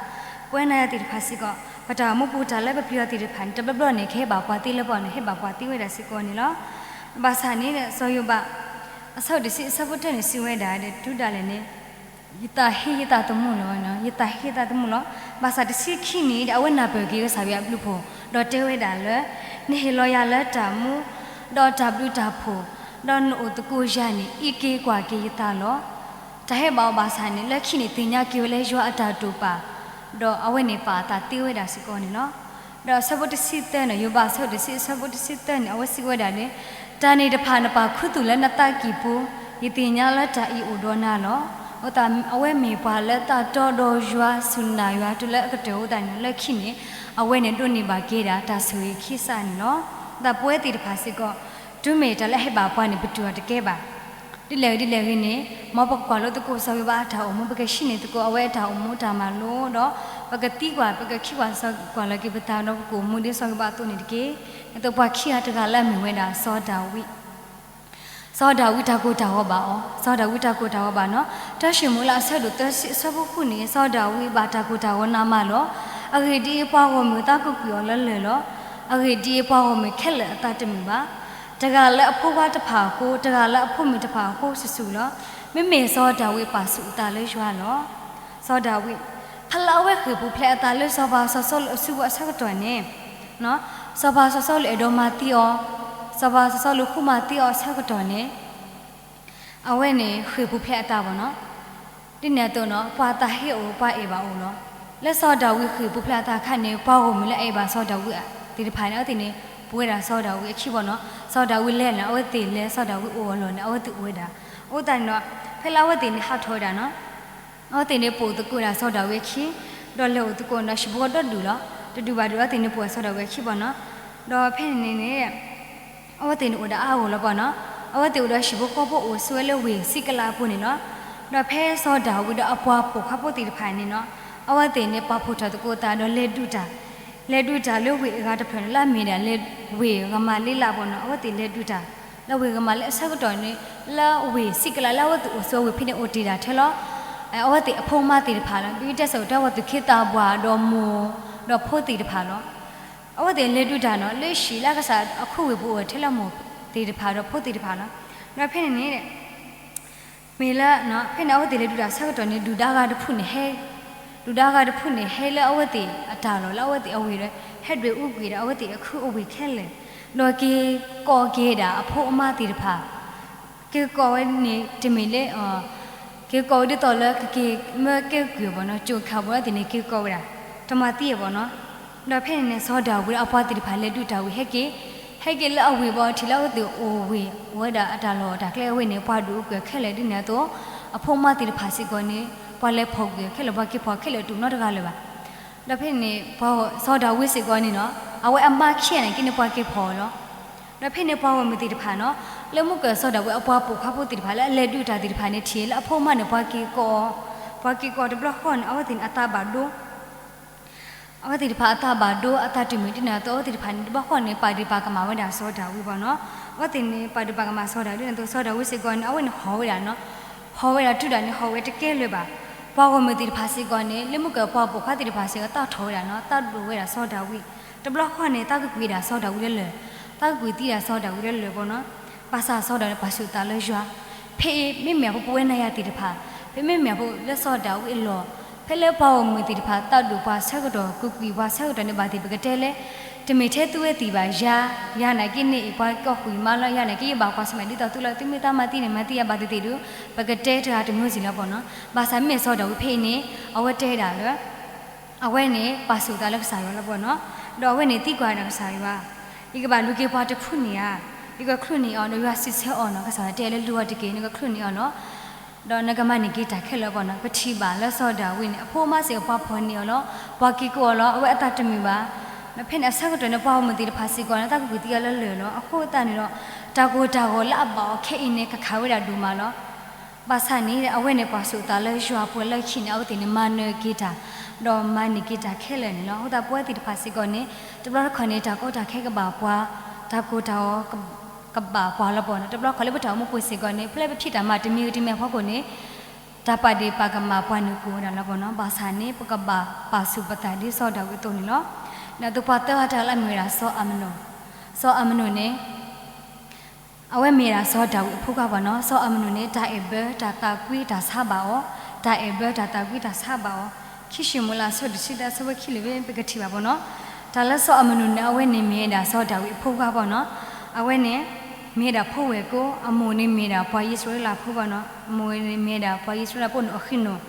ပဝဲနၤယၤသ့ၣ်တဖၣ်စ့ၢ်ကီး ပတၢ်အိၣ်မူပူၤတၢ်လၢပပျံၤအီၤသ့ၣ်တဖၣ်န့ၣ် တဘျီဘျီန့ၣ် ကဟဲဘၣ်ပှၤသ့လၢပှၤန့ၣ် ဟဲဘၣ်ပှၤသ့ဝဲဒၣ်စ့ၢ်ကီးန့ၣ်လီၤ. ဘၣ်ဆၣ်န့ၣ် စီၤယိၤဘး အဆၢဒိၣ်တဆံအဆၢဖိတၢန့ၣ် စံးဝဲဒၣ်ဒီး တုၤဒၣ်လဲာ်န့ၣ် ယသးဟ့ယသးသမူလီၤ, ယသးဟ့ယသးသမူလီၤ. ဘၣ်ဆၣ်တဆံခံန့ၣ်ဒီး အဝဲနၢ်ပၢၢ်က့ၤကစၢ်ယွၤအဘျုးအဖှိၣ် ဒီးတဲဝဲဒၣ်လၢ နဟ့ၣ်လီၤယၤလၢတၢ်မူ ဒီးတၢ်ဘျုးတၢ်ဖှိၣ် ဒီးနအိၣ်သကိးယၤန့ၣ် အံးက့ၤကွၢ်က့ၤယသးလီၤ. တၢ်ဟဲဘၣ်အီၤဘၣ်ဆၣ်န့ၣ် လၢခံန့ၣ်သ့ၣ်ညါက့ၤဝဲလၢယွၤအတၢ်တိာ်ပာ် ဒီးအဝဲန့ၣ်ပာ်အသးသ့ဝဲဒၣ်စ့ၢ်ကီးန့ၣ်လီၤ. ဒီးအဆၢဖိတဆံသၢန့ၣ် ယိၤဘးအဆၢဒိၣ်တဆံအဆၢဖိတဆံသၢန့ၣ် အဝဲစံးဝဲဒၣ်န့ၣ် တၢ်န့ၣ်တဖၣ်နပာ်ခူသူၣ်လၢနသးကံၢ်ပူၤ, ယသ့ၣ်ညါလၢတၢ်အံၤအိၣ်ဒီးနၤလီၤ. အဃိသတး အဝဲမ့ၢ်ပှၤလၢသးတီဒီးယွၤဆူၣ်နာ်ယွၤတုၤလၢအကတၢၢ်အဃိသတးန့ၣ် လၢခံန့ၣ် အဝဲန့ၣ်ဒိးန့ၢ်ဘၣ်က့ၤဒၣ်တၢ်ဆိၣ်ဂ့ၤခံစးန့ၣ်လီၤ. အဃိသတးပဝဲသ့ၣ်တဖၣ်စ့ၢ်ကီး တုၤမ့ၢ်တၢ်လၢအဟဲဘၣ်ပှၤန့ၣ် ပတူၢ်အီၤတကဲဘၣ်. ဒ်လဲၣ်ဂ့ၤဒ်လဲၣ်ဂ့ၤန့ၣ် မ်ပကကွၢ်လိသကိးစီၤယိၤဘးအတၢ်အိၣ်မူ ပကဟံးန့ၢ်သကိးအဝဲအတၢ်အိၣ်မူတၢ်မၤလိဒီး ပကသံကွၢ် ပကခံကွၢ် ကွၢ်လီၤက့ၤပသးဒီးပကအိၣ်မူဒ်စီၤယိၤဘးအသိးန့ၣ်တက့ၢ်. ဒ်သိးပှၤခံဂၤတဂၤလၢအမ့ၢ်ဝဲဒၣ်စီၤဒၤဝံး စီၤဒၤဝံးတၢ်ကိၢ်တၢ်ဂီၤဘၣ်အီၤ, စီၤဒၤဝံးတၢ်ကိၢ်တၢ်ဂီၤဘၣ်နီၤ. တၢ်ၡမူၤအ့လးအဆၢဒိၣ်သၢဆံအဆၢဖိဃုန့ၣ် စီၤဒၤဝံးဘၣ်တၢ်ကိၢ်တၢ်ဂီၤနးမးလီၤ. အဂ့ၢ်ဒ်အံၤ, ပှၤဂီၢ်မုၢ်အသးကကွံာ်အီၤလၢလၢၢ်လီၤ. အဂ့ၢ်ဒ်အံၤ, ပှၤဂီၢ်မုၢ်ခဲလၢာ်အသးတမုာ်ဘၣ်. တဂၤလၢအဖိခွါတဖၣ်အဃိ, တဂၤလၢအဖိမုၣ်တဖၣ်အဃိ စူၢ်စူၢ်လီၤ. မ့မ့ၢ်စီၤဒၤဝံးပာ်ဆူၣ်အသးလၢယွၤလီၤ. စီၤဒၤဝံး ဖဲလၢအဝဲဃ့ၢ်ပူၤဖျဲးအသးလၢစီၤပၤစီၤစီလူးအစုပူၤအဆၢကတီၢ်န့ၣ် စီၤပၤစီၤစီလူးအဲၣ်ဒိးမၤသံအီၤ, စီၤပၤစီၤစီလူးဃုမၤသံအီၤအဆၢကတီၢ်န့ၣ် အဝဲန့ၣ်ဃ့ၢ်ပူၤဖျဲးအသးဘၣ်နီၤ. ဒ်န့ၣ်အသိးနီၤ ပှၤသးဟ့အိၣ် ပှၤအဲၣ်ဘၣ်အိၣ်လီၤ. လၢစီၤဒၤဝံးဃ့ၢ်ပူၤဖျဲးအသးအခါန့ၣ် ပှၤဂီၢ်မုၢ်လၢအအဲၣ်ဘၣ်စီၤဒၤဝံးသ့ၣ်တဖၣ်န့ၣ် အဝဲသ့ၣ်န့ၣ် ပဝဲဒၣ်စီၤဒၤဝံးအခံဘၣ်နီၤ. စီၤဒၤဝံးလဲၤန့ၣ် အဝဲသ့ၣ်လဲၤ, စီၤဒၤဝံးအိၣ်အလီၢ်န့ၣ် အဝဲသ့ၣ်အိၣ်ဝဲဒၣ်. အဃိသတးန့ၣ်ဒီး ဖဲလၢအဝဲသ့ၣ်န့ၣ်ဟးထီၣ်ဝဲဒၣ်နီၤ, အဝဲသ့ၣ်န့ၣ်ပိာ်သကိးဒၣ်စီၤဒၤဝံးအခံ, ဒီးလဲၤအိၣ်သကိးဒီးဟံၣ်ဖိဃီဒီဒူၣ်လီၤ. တဒူၣ်ဘၣ်ဒူၣ် အဝဲသ့ၣ်န့ၣ်ပိာ်စီၤဒၤဝံးအခံဘၣ်နီၤ. ဒီးဖဲန့ၣ်န့ၣ် အဝဲသ့ၣ်န့ၣ်အိၣ်ဒၣ်အါဂီၢ်လီၤဘၣ်နီၤ. အဝဲသ့ၣ်အိၣ်ဒီးဟံၣ်ဖိဃီဖိအိၣ်ဆိးဝဲလၢဝ့ၢ်စံးကလးအပူၤန့ၣ်လီၤ. ဒီးဖဲစီၤဒၤဝံးဒီးအပှၤပိာ်ခွါဖိသ့ၣ်တဖၣ်န့ၣ်နီၤ, အဝဲသ့ၣ်န့ၣ်ပာ်ဖှိၣ်ထီၣ်သကိးသးဒီးလဲၤဒုးတၢ်, လဲၤဒုးတၢ်လၢဝ့ၢ်အဂၤတဖျၢၣ်န့ၣ် လၢအမ့ၢ်ဒၣ်လၢဝ့ၢ်ရမၤလ့လးဘၣ်နီၤ. အဝဲသ့ၣ်လဲၤဒုးတၢ် လၢဝ့ၢ်ရမၤလ့အဆၢကတီၢ်န့ၣ် လၢဝ့ၢ်စံးကလးလၢအဝဲသ့ၣ်အိၣ်ဆိးဝ့ၢ်ဖဲန့ၣ်အိၣ်တ့ၢ်ဒၣ်ထဲလီၤ. အဝဲသ့ၣ်အဖိအမါသ့ၣ်တဖၣ်လီၤ. ပမ့ၢ်တဲစ့ၢ်ကီး တဲဝဲသူၣ်က့သးပှၢ်ဒီးမိၢ်ဒီးဖိသ့ၣ်တဖၣ်လီၤ. အဝဲသ့ၣ်လဲၤဒုးတၢ်နီၤ လၢဟံၣ်လၢအကစၢ်အခူဝ့ၢ်ပူၤအိၣ်ထဲလၢမိၢ်သ့ၣ်တဖၣ်ဒီးဖိသ့ၣ်တဖၣ်လီၤ. ဒီးဖဲန့ၣ်န့ၣ် မ့ၢ်လၢ ဖဲန့ၣ်အဝဲသ့ၣ်လဲၤဒုးတၢ်ဆၢကတီၢ်န့ၣ် ဒုၣ်ဒါဂၤတဖုန့ၣ်ဟဲ, ဒုၣ်ဒါဂၤတဖုန့ၣ်ဟဲလၢအဝဲသ့ၣ်အတၢ်လီၢ်လၢအဝဲသ့ၣ်အဝ့ၢ်ဒီး ဟဲဒွဲၣ်အူကွံာ်ဒၣ်အဝဲသ့ၣ်အခူအဝ့ၢ်ခဲလၢာ်, ဒီးက့ၤကိးက့ၤဒၣ်အဖိအမါသ့ၣ်တဖၣ် က့ၤကိးဝဲန့ၣ် တမ့ၢ်လၢ က့ၤကိးဝဲဒ်သိးလၢကက့ၤမၢကဲကွံာ်အီၤဘၣ်နီၤ, ကၠိၣ်ခးဘၣ်အဝဲသ့ၣ်န့ၣ် က့ၤကိးဝဲဒၣ် တမၤသံအီၤဘၣ်နီၤ. ဒီးဖဲန့ၣ်န့ၣ် စီၤဒၤဝံးဒီးအပှၤသ့ၣ်တဖၣ်လဲၤဒုးတၢ်ဝံၤဟဲက့ၤ, ဟဲက့ၤလၢအဝ့ၢ်ဘၣ်ထံးလၢအဝဲသ့ၣ်အိၣ်ဝ့ၢ်ဝဲဒၣ်အတၢ်လီၢ်တၢ်ကျဲအဝ့ၢ်န့ၣ် ပှၤဒွဲၣ်အူကွံာ်အီၤခဲလၢာ်ဒ်န့ၣ်အသိး, အဖိအမါသ့ၣ်တဖၣ်စ့ၢ်ကီးန့ၣ် ပှၤလဲၤဖီၣ်ကွံာ်အီၤခဲလၢာ် ပှၤက့ၤဖီၣ်အီၤခဲလၢာ်တအိၣ်နီတဂၤလၢၤဘၣ်. ဒီးဖဲန့ၣ်န့ၣ် ပှၤစီၤဒၤဝံးစ့ၢ်ကီးန့ၣ်နီၤ အဝဲအမါခံဂၤန့ၣ်က့န့ၣ် ပှၤက့ၤဖီၣ်အီၤလီၤ. ဒီးဖဲန့ၣ်ပှၤဂီၢ်မုၢ်သ့ၣ်တဖၣ်နီၤ လၢမုၢ်ကၢၢ်စီၤဒၤဝံးအပှၤပိာ်ခွါဖိသ့ၣ်တဖၣ်လၢအလဲၤဒုးတၢ်သ့ၣ်တဖၣ်န့ၣ် ထံၣ်လၢအဖိအမါန့ၣ် ပှၤက့ၤကိးအီၤ, ပှၤက့ၤကိးအီၤတဘျီဃီန့ၣ် အဝဲသ့ၣ်န့ၣ်အသးဘၣ်ဒိ အဝဲသ့ၣ်တဖၣ်အသးဘၣ်ဒိ အသးတမုာ်ဒ်န့ၣ်အသိး အဝဲသ့ၣ်တဖၣ်န့ၣ် တဘျီဃီန့ၣ် ပာ်ဒုးပာ်ကမၣ်ဝဲဒၣ်စီၤဒၤဝံးဘၣ်နီၤ. အဝဲသ့ၣ်န့ၣ် ပာ်ဒုးပာ်ကမၣ်စီၤဒၤဝံးဒ်န့ၣ်အသိး စီၤဒၤဝံးစ့ၢ်ကီးန့ၣ် အဝဲန့ၣ်ဟီၣ်ဝဲဒၣ်နီၤ, ဟီၣ်ဝဲဒၣ်တုၤဒၣ်န့ၣ် ဟီၣ်ဝဲတကဲလၢၤဘၣ်. ပှၤဂီၢ်မုၢ်သ့ၣ်တဖၣ်စ့ၢ်ကီးန့ၣ် လၢမုၢ်ကၢၢ်ပှၤပိာ်ခွါသ့ၣ်တဖၣ်စ့ၢ်ကီး သးထီၣ်ဝဲဒၣ်နီၤ, သးဒိၣ်ဝဲဒၣ်စီၤဒၤဝံး, တဘျီဃီန့ၣ် သးကကွံာ်ဒၣ်စီၤဒၤဝံးလၢလၢၢ်, သးကကွံာ်သံဒၣ်စီၤဒၤဝံးလၢလၢၢ်ဘၣ်နီၤ. ဘၣ်ဆၣ်စီၤဒၤဝံးန့ၣ် ပာ်ဆူၣ်သးလၢယွၤ, ဖဲအံၤမ့မ့ၢ်အဖိပဝဲနၤယၤသ့ၣ်တဖၣ်, ဖဲမ့မ့ၢ်အဖိလၢစီၤဒၤဝံးအလီၢ်, ဖဲလၢပှၤဂီၢ်မုၢ်သ့ၣ်တဖၣ် သးဒိၣ်ပှၤဆၢကတီၢ် ကကွံာ်ပှၤဆၢကတီၢ်န့ၣ် ဘၣ်သ့ၣ်ပကတဲလဲၣ်, တမ့ၢ်ထဲသုဝဲသ့ၣ်ဘၣ်, ယၤ, ယၤန့ၣ်က့န့ၣ် ပှၤကီၢ်ဃုာ်မါလၢ ယၤန့ၣ်က့ယဘၣ်ကွၢ်ဆၢၣ်မဲာ်ဒ်သိးသုလီၤ, သုမ့ၢ်သးမၤသံန့ၣ် မၤသံယၤဘၣ်သ့ၣ်သ့ၣ်ဒီး ပကတဲတဂၤတမျိုးစီလီၤဘၣ်နီၤ. ဘၣ်ဆၣ်မ့မ့ၢ်စီၤဒၤဝံးဖဲအံၤန့ၣ် အဝဲတဲဒၣ်လၢ အဝဲန့ၣ် ပာ်ဆူၣ်သးလၢကစၢ်ယွၤလီၤဘၣ်နီၤ, ဒီးအဝဲန့ၣ်သံကွၢ်ဒၣ်ကစၢ်ယွၤ, ယကဘၣ်လူၤက့ၤပှၤတဖုန့ၣ်ဧါ, ယကချုးန့ၢ်အီၤ ဒီးယွၤစံးဆၢအီၤနီၤ, ကစၢ်ယွၤတဲလၢလူၤအီၤတက့ၢ် နကချုးန့ၢ်အီၤလီၤ. ဒီးနကမၤန့ၢ်က့ၤတၢ်ခဲလၢာ်ဘၣ်နီၤ. ပထံၣ်ဘၣ်လၢစီၤဒၤဝံးန့ၣ် အဖိအမါစ့ၢ်ကီးပှၤဖီၣ်န့ၢ်အီၤလီၤ, ပှၤက့ၤကိးအီၤလီၤ, အဝဲအသးတမုာ်ဘၣ်. ဒီးဖဲန့ၣ်အဆၢကတီၢ်န့ၣ် ပှၤဂီၢ်မုၢ်သ့ၣ်တဖၣ်စ့ၢ်ကီးန့ၣ် သးကကွံာ်သံအီၤလၢလၢၢ်လီၤ. အဃိသတးန့ၣ်ဒီး တၢ်ကိၢ်တၢ်ဂီၤလၢအဘၣ်အီၤခဲအံၤန့ၣ် ကခးဝဲဒၣ်ဒိၣ်မးလီၤ. ဘၣ်ဆၣ်န့ၣ် အဝဲန့ၣ်ပာ်ဆူၣ်သးလၢယွၤပှဲၤလၢခံန့ၣ် အဝဲသ့ၣ်န့ၣ် မၤနၢၤက့ၤတၢ်, ဒီးမၤန့ၢ်က့ၤတၢ်ခဲလၢာ်န့ၣ်လီၤ. အဃိသတးပဝဲသ့ၣ်တဖၣ်စ့ၢ်ကီးန့ၣ် တဘျီတခီၣ်န့ၣ် တၢ်ကီတၢ်ခဲကဘၣ်ပှၤ, တၢ်ကိၢ်တၢ်ဂီၤ ကဘၣ်ပှၤလီၤဘၣ်နီၤ. တဘျီတခီၣ်လၢပတၢ်အိၣ်မူပူၤစ့ၢ်ကီးန့ၣ် ဖဲလၢပဖံးတၢ်မၤတမံၤဂ့ၤတမံၤအဖီခိၣ်န့ၣ် တၢ်ပာ်ဒ့ၣ်ပာ်ကမၣ်ပှၤန့ၣ်ကိၢ်ဝဲဒၣ်လီၤဘၣ်နီၤ. ဘၣ်ဆၣ်န့ၣ် ပကဘၣ်ပာ်ဆူၣ်ပသးဒ်စီၤဒၤဝံးအသိးန့ၣ်လီၤ. ဒီးအသိးပှၤသၢဂၤတဂၤလၢအမ့ၢ်ဝဲဒၣ်စီၤအၤမနိၣ်, စီၤအၤမနိၣ်န့ၣ် အဝဲမ့ၢ်ဒၣ်စီၤဒၤဝံးအဖိခွါဘၣ်နီၤ. စီၤအၤမနိၣ်န့ၣ် တၢ်အဲၣ်ဘၢတၢ်သးကွံတၢ်ဆါဘၣ်အီၤ, တၢ်အဲၣ်ဘၢတၢ်သးကွံတၢ်ဆါဘၣ်အီၤ. ခံၡမူၤအ့လး အဆၢဒိၣ်တဆံသၢ အဆၢဖိခံလၢာ်ဝဲ ပကထံၣ်ဘၣ်ဘၣ်နီၤ. တၢ်လၢစီၤအၤမနိၣ်န့ၣ် အဝဲန့ၣ်မ့ၢ်ဒၣ်စီၤဒၤဝံးအဖိခွါဘၣ်နီၤ. အဝဲန့ၣ် မ့ၢ်ဒၣ်ဖိဝဲၢ်ကိ, အမိၢ်န့ၣ်မ့ၢ်ဒၣ်ပှၤ အံၣ်စရ့လးဖိဘၣ်နီၤ. အမိၢ်န့ၣ်မ့ၢ်ဒၣ်ပှၤအံၣ်စရ့လးဖိန့ၣ်အဃံနိၣ်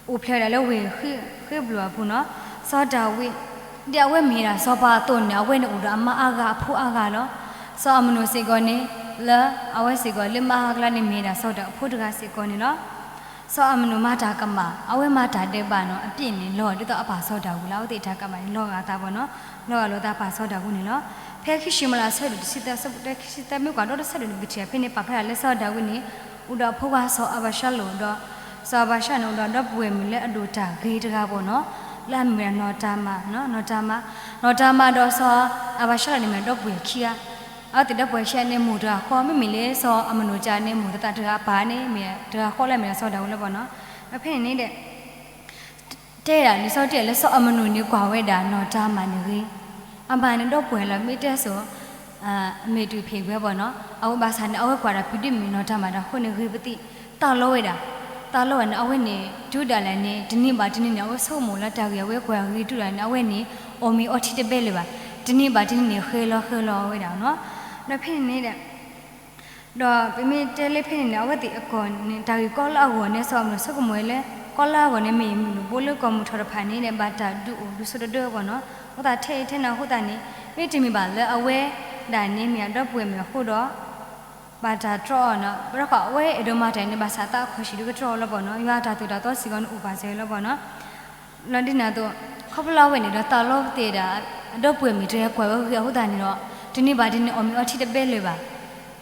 အိၣ်ဖျဲၣ်ဝဲဒၣ်လၢဝ့ၢ်ဃ့ဘျိၣ်အပူၤနီၤ. စီၤဒၤဝံး ဒ်အဝဲမ့ၢ်ဒၣ်စီၤပၤအသိးန့ၣ် အဝဲန့ၣ်အိၣ်ဒီးအမါအါဂၤအဖိအါဂၤလီၤ. စီၤအၤမနိၣ်စ့ၢ်ကီးန့ၣ် လၢအဝဲစ့ၢ်ကီးလၢမါအါဂၤန့ၣ် မ့ၢ်ဒၣ်စီၤဒၤဝံးအဖိတဂၤစ့ၢ်ကီးန့ၣ်လီၤ. စီၤအၤမနိၣ်မၤတၢ်ကမၣ်, အဝဲမၤတၢ်ဒဲးဘးနီၤ, အပြစ်န့ၣ် လီၤဒ်သိးအပၢ်စီၤဒၤဝံးလီၤ. အဝဲသ့ၣ်တၢ်ကမၣ်န့ၣ် လီၤဂာ်အသးဘၣ်နီၤ, လီၤဂာ်လိာ်သးပၢ်စီၤဒၤဝံးန့ၣ်လီၤ. ဖဲခံၡမူၤအ့လး အဆၢဒိၣ်တဆံသၢ အဆၢဖိတဆံသၢ မ့ၢ်ကွၢ်ဒီတဆၢဒိၣ်န့ၣ် ပကထံၣ်ဖဲန့ၣ် ပာ်ဖျါဒၣ်လၢစီၤဒၤဝံးန့ၣ် အိၣ်ဒီးအဖိခွါစီၤအၤဘၡါလိၣ်ဒီး စီၤအၤဘၡါလိၣ်န့ၣ် အိၣ်ဒီးဒီပုၢ်ဝဲၢ်မုၣ်လၢအဒိၣ်တၢ်ဂ့ၤတဂၤဘၣ်နီၤ, လၢအမ့ၢ်ဝဲဒၣ်နီၢ်တၤမၤ, နီၢ်တၤမၤ, နီၢ်တၤမၤဒီးစီၤအၤဘၡါလိၣ်န့ၣ်မ့ၢ်ဒီပုၢ်ဝဲၢ်ခံဂၤ, အဝဲသ့ၣ်ဒီပုၢ်ဝဲၢ်ခံဂၤန့ၣ် မိၢ်တဂၤဃီ, မ့မ့ၢ်လၢစီၤအၤမနိၣ်ကန့ၣ် မိၢ်သသးတဂၤ, အပၢ်န့ၣ်မ့ၢ်တဂၤဃီလၢအမ့ၢ်ဒၣ်စီၤဒၤဝံးလီၤဘၣ်နီၤ. ဒီးဖဲန့ၣ်န့ၣ်ဒီး တဲဒၣ်လံာ်စီဆှံတဲလၢစီၤအၤမနိၣ်န့ၣ် ကွၢ်ဝဲဒၣ်နီၢ်တၤမၤန့ၣ်ဂ့ၤ, အမၤန့ၣ်ဒီပုၢ်ဝဲၢ်လီၤ, မ့ၢ်တဲစိၤ အမ့ၢ်တုၤဖံးဝဲဘၣ်နီၤ, အဝဲဘၣ်ဆၣ်န့ၣ် အဝဲကွၢ်တၢ်ဖံးဒိၣ်မုၣ်နီၢ်တၤမၤတၢ်အဃိန့ၣ် ဂ့ၤပသံၣ်, သးလီဝဲဒၣ်, သးလီဝဲန့ၣ် အဝဲန့ၣ် တုၤဒၣ်လဲာ်န့ၣ် တနံၤဘၣ်တနံၤန့ၣ် အဝဲဆိကမိၣ်လၢတၢ်ဂ့ၢ်အဝဲကွၢ်ဂ့ၤတုၤဒၣ်န့ၣ် အဝဲန့ၣ် အီၣ်မ့ၤအီထံတဘဲလၢၤဘၣ်, တနံၤဘၣ်တနံၤန့ၣ် ဃဲလီၤဃဲလီၤဝဲဒၣ်နီၤ, ဒီးဖဲန့ၣ်န့ၣ်ဒီး ဒီးပမ့ၢ်တဲလၢဖဲန့ၣ်န့ၣ် အဝဲသ့ၣ်အကီၢ်န့ၣ် တၢ်ဂ့ၢ်ကီလၢအဂီၢ်န့ၣ် စီၤအၤမနိၣ်ဆိကမိၣ်ဝဲလၢ ကီလၢအဂီၢ်န့ၣ် မ့ၢ်မုၢ်နုာ်ဘိလၢကီၢ်မုၢ်ထီၣ်တဖၣ်န့ၣ် ဘၣ်တၢ်ဒုးအိၣ်ဒုးဆိးတဒၢဘၣ်နီၤ, အဃိသတးထဲအံၤထဲန့ၣ်အဃိသတးန့ၣ် မ့တမ့ၢ်ဘၣ်လၢအဝဲဒၣ်န့ၣ် မ့ၢ်အဒီပုၢ်ဝဲၢ်မုၣ်အဃိဒီး ဘၣ်တၢ်တြီအီၤနီၤ, ဘၣ်ဃးအဝဲအဲၣ်ဒိးမၤတၢ်န့ၣ် ဘၣ်ဆၣ်သးအခီၣ်ဆံးဒုးကတြီအီၤလီၤဘၣ်နီၤ, ယွၤအတၢ်သိၣ်တၢ်သီစ့ၢ်ကီးန့ၣ်အိၣ်ပာ်စၢၤလီၤဘၣ်နီၤ. လီၤဒ်န့ၣ်အသိး ခီဖျိလၢအဝဲန့ၣ်ဒီးသးလီၤပသ့ၣ်ဒၣ် အဒီပုၢ်ဝဲၢ်မုၣ်တဂၤကွၢ်ဝဲဂ့ၤအဃိသတးန့ၣ်ဒီး တနံၤဘၣ်တနံၤအီၣ်မ့ၤအီထံတဘဲလၢၤဘၣ်.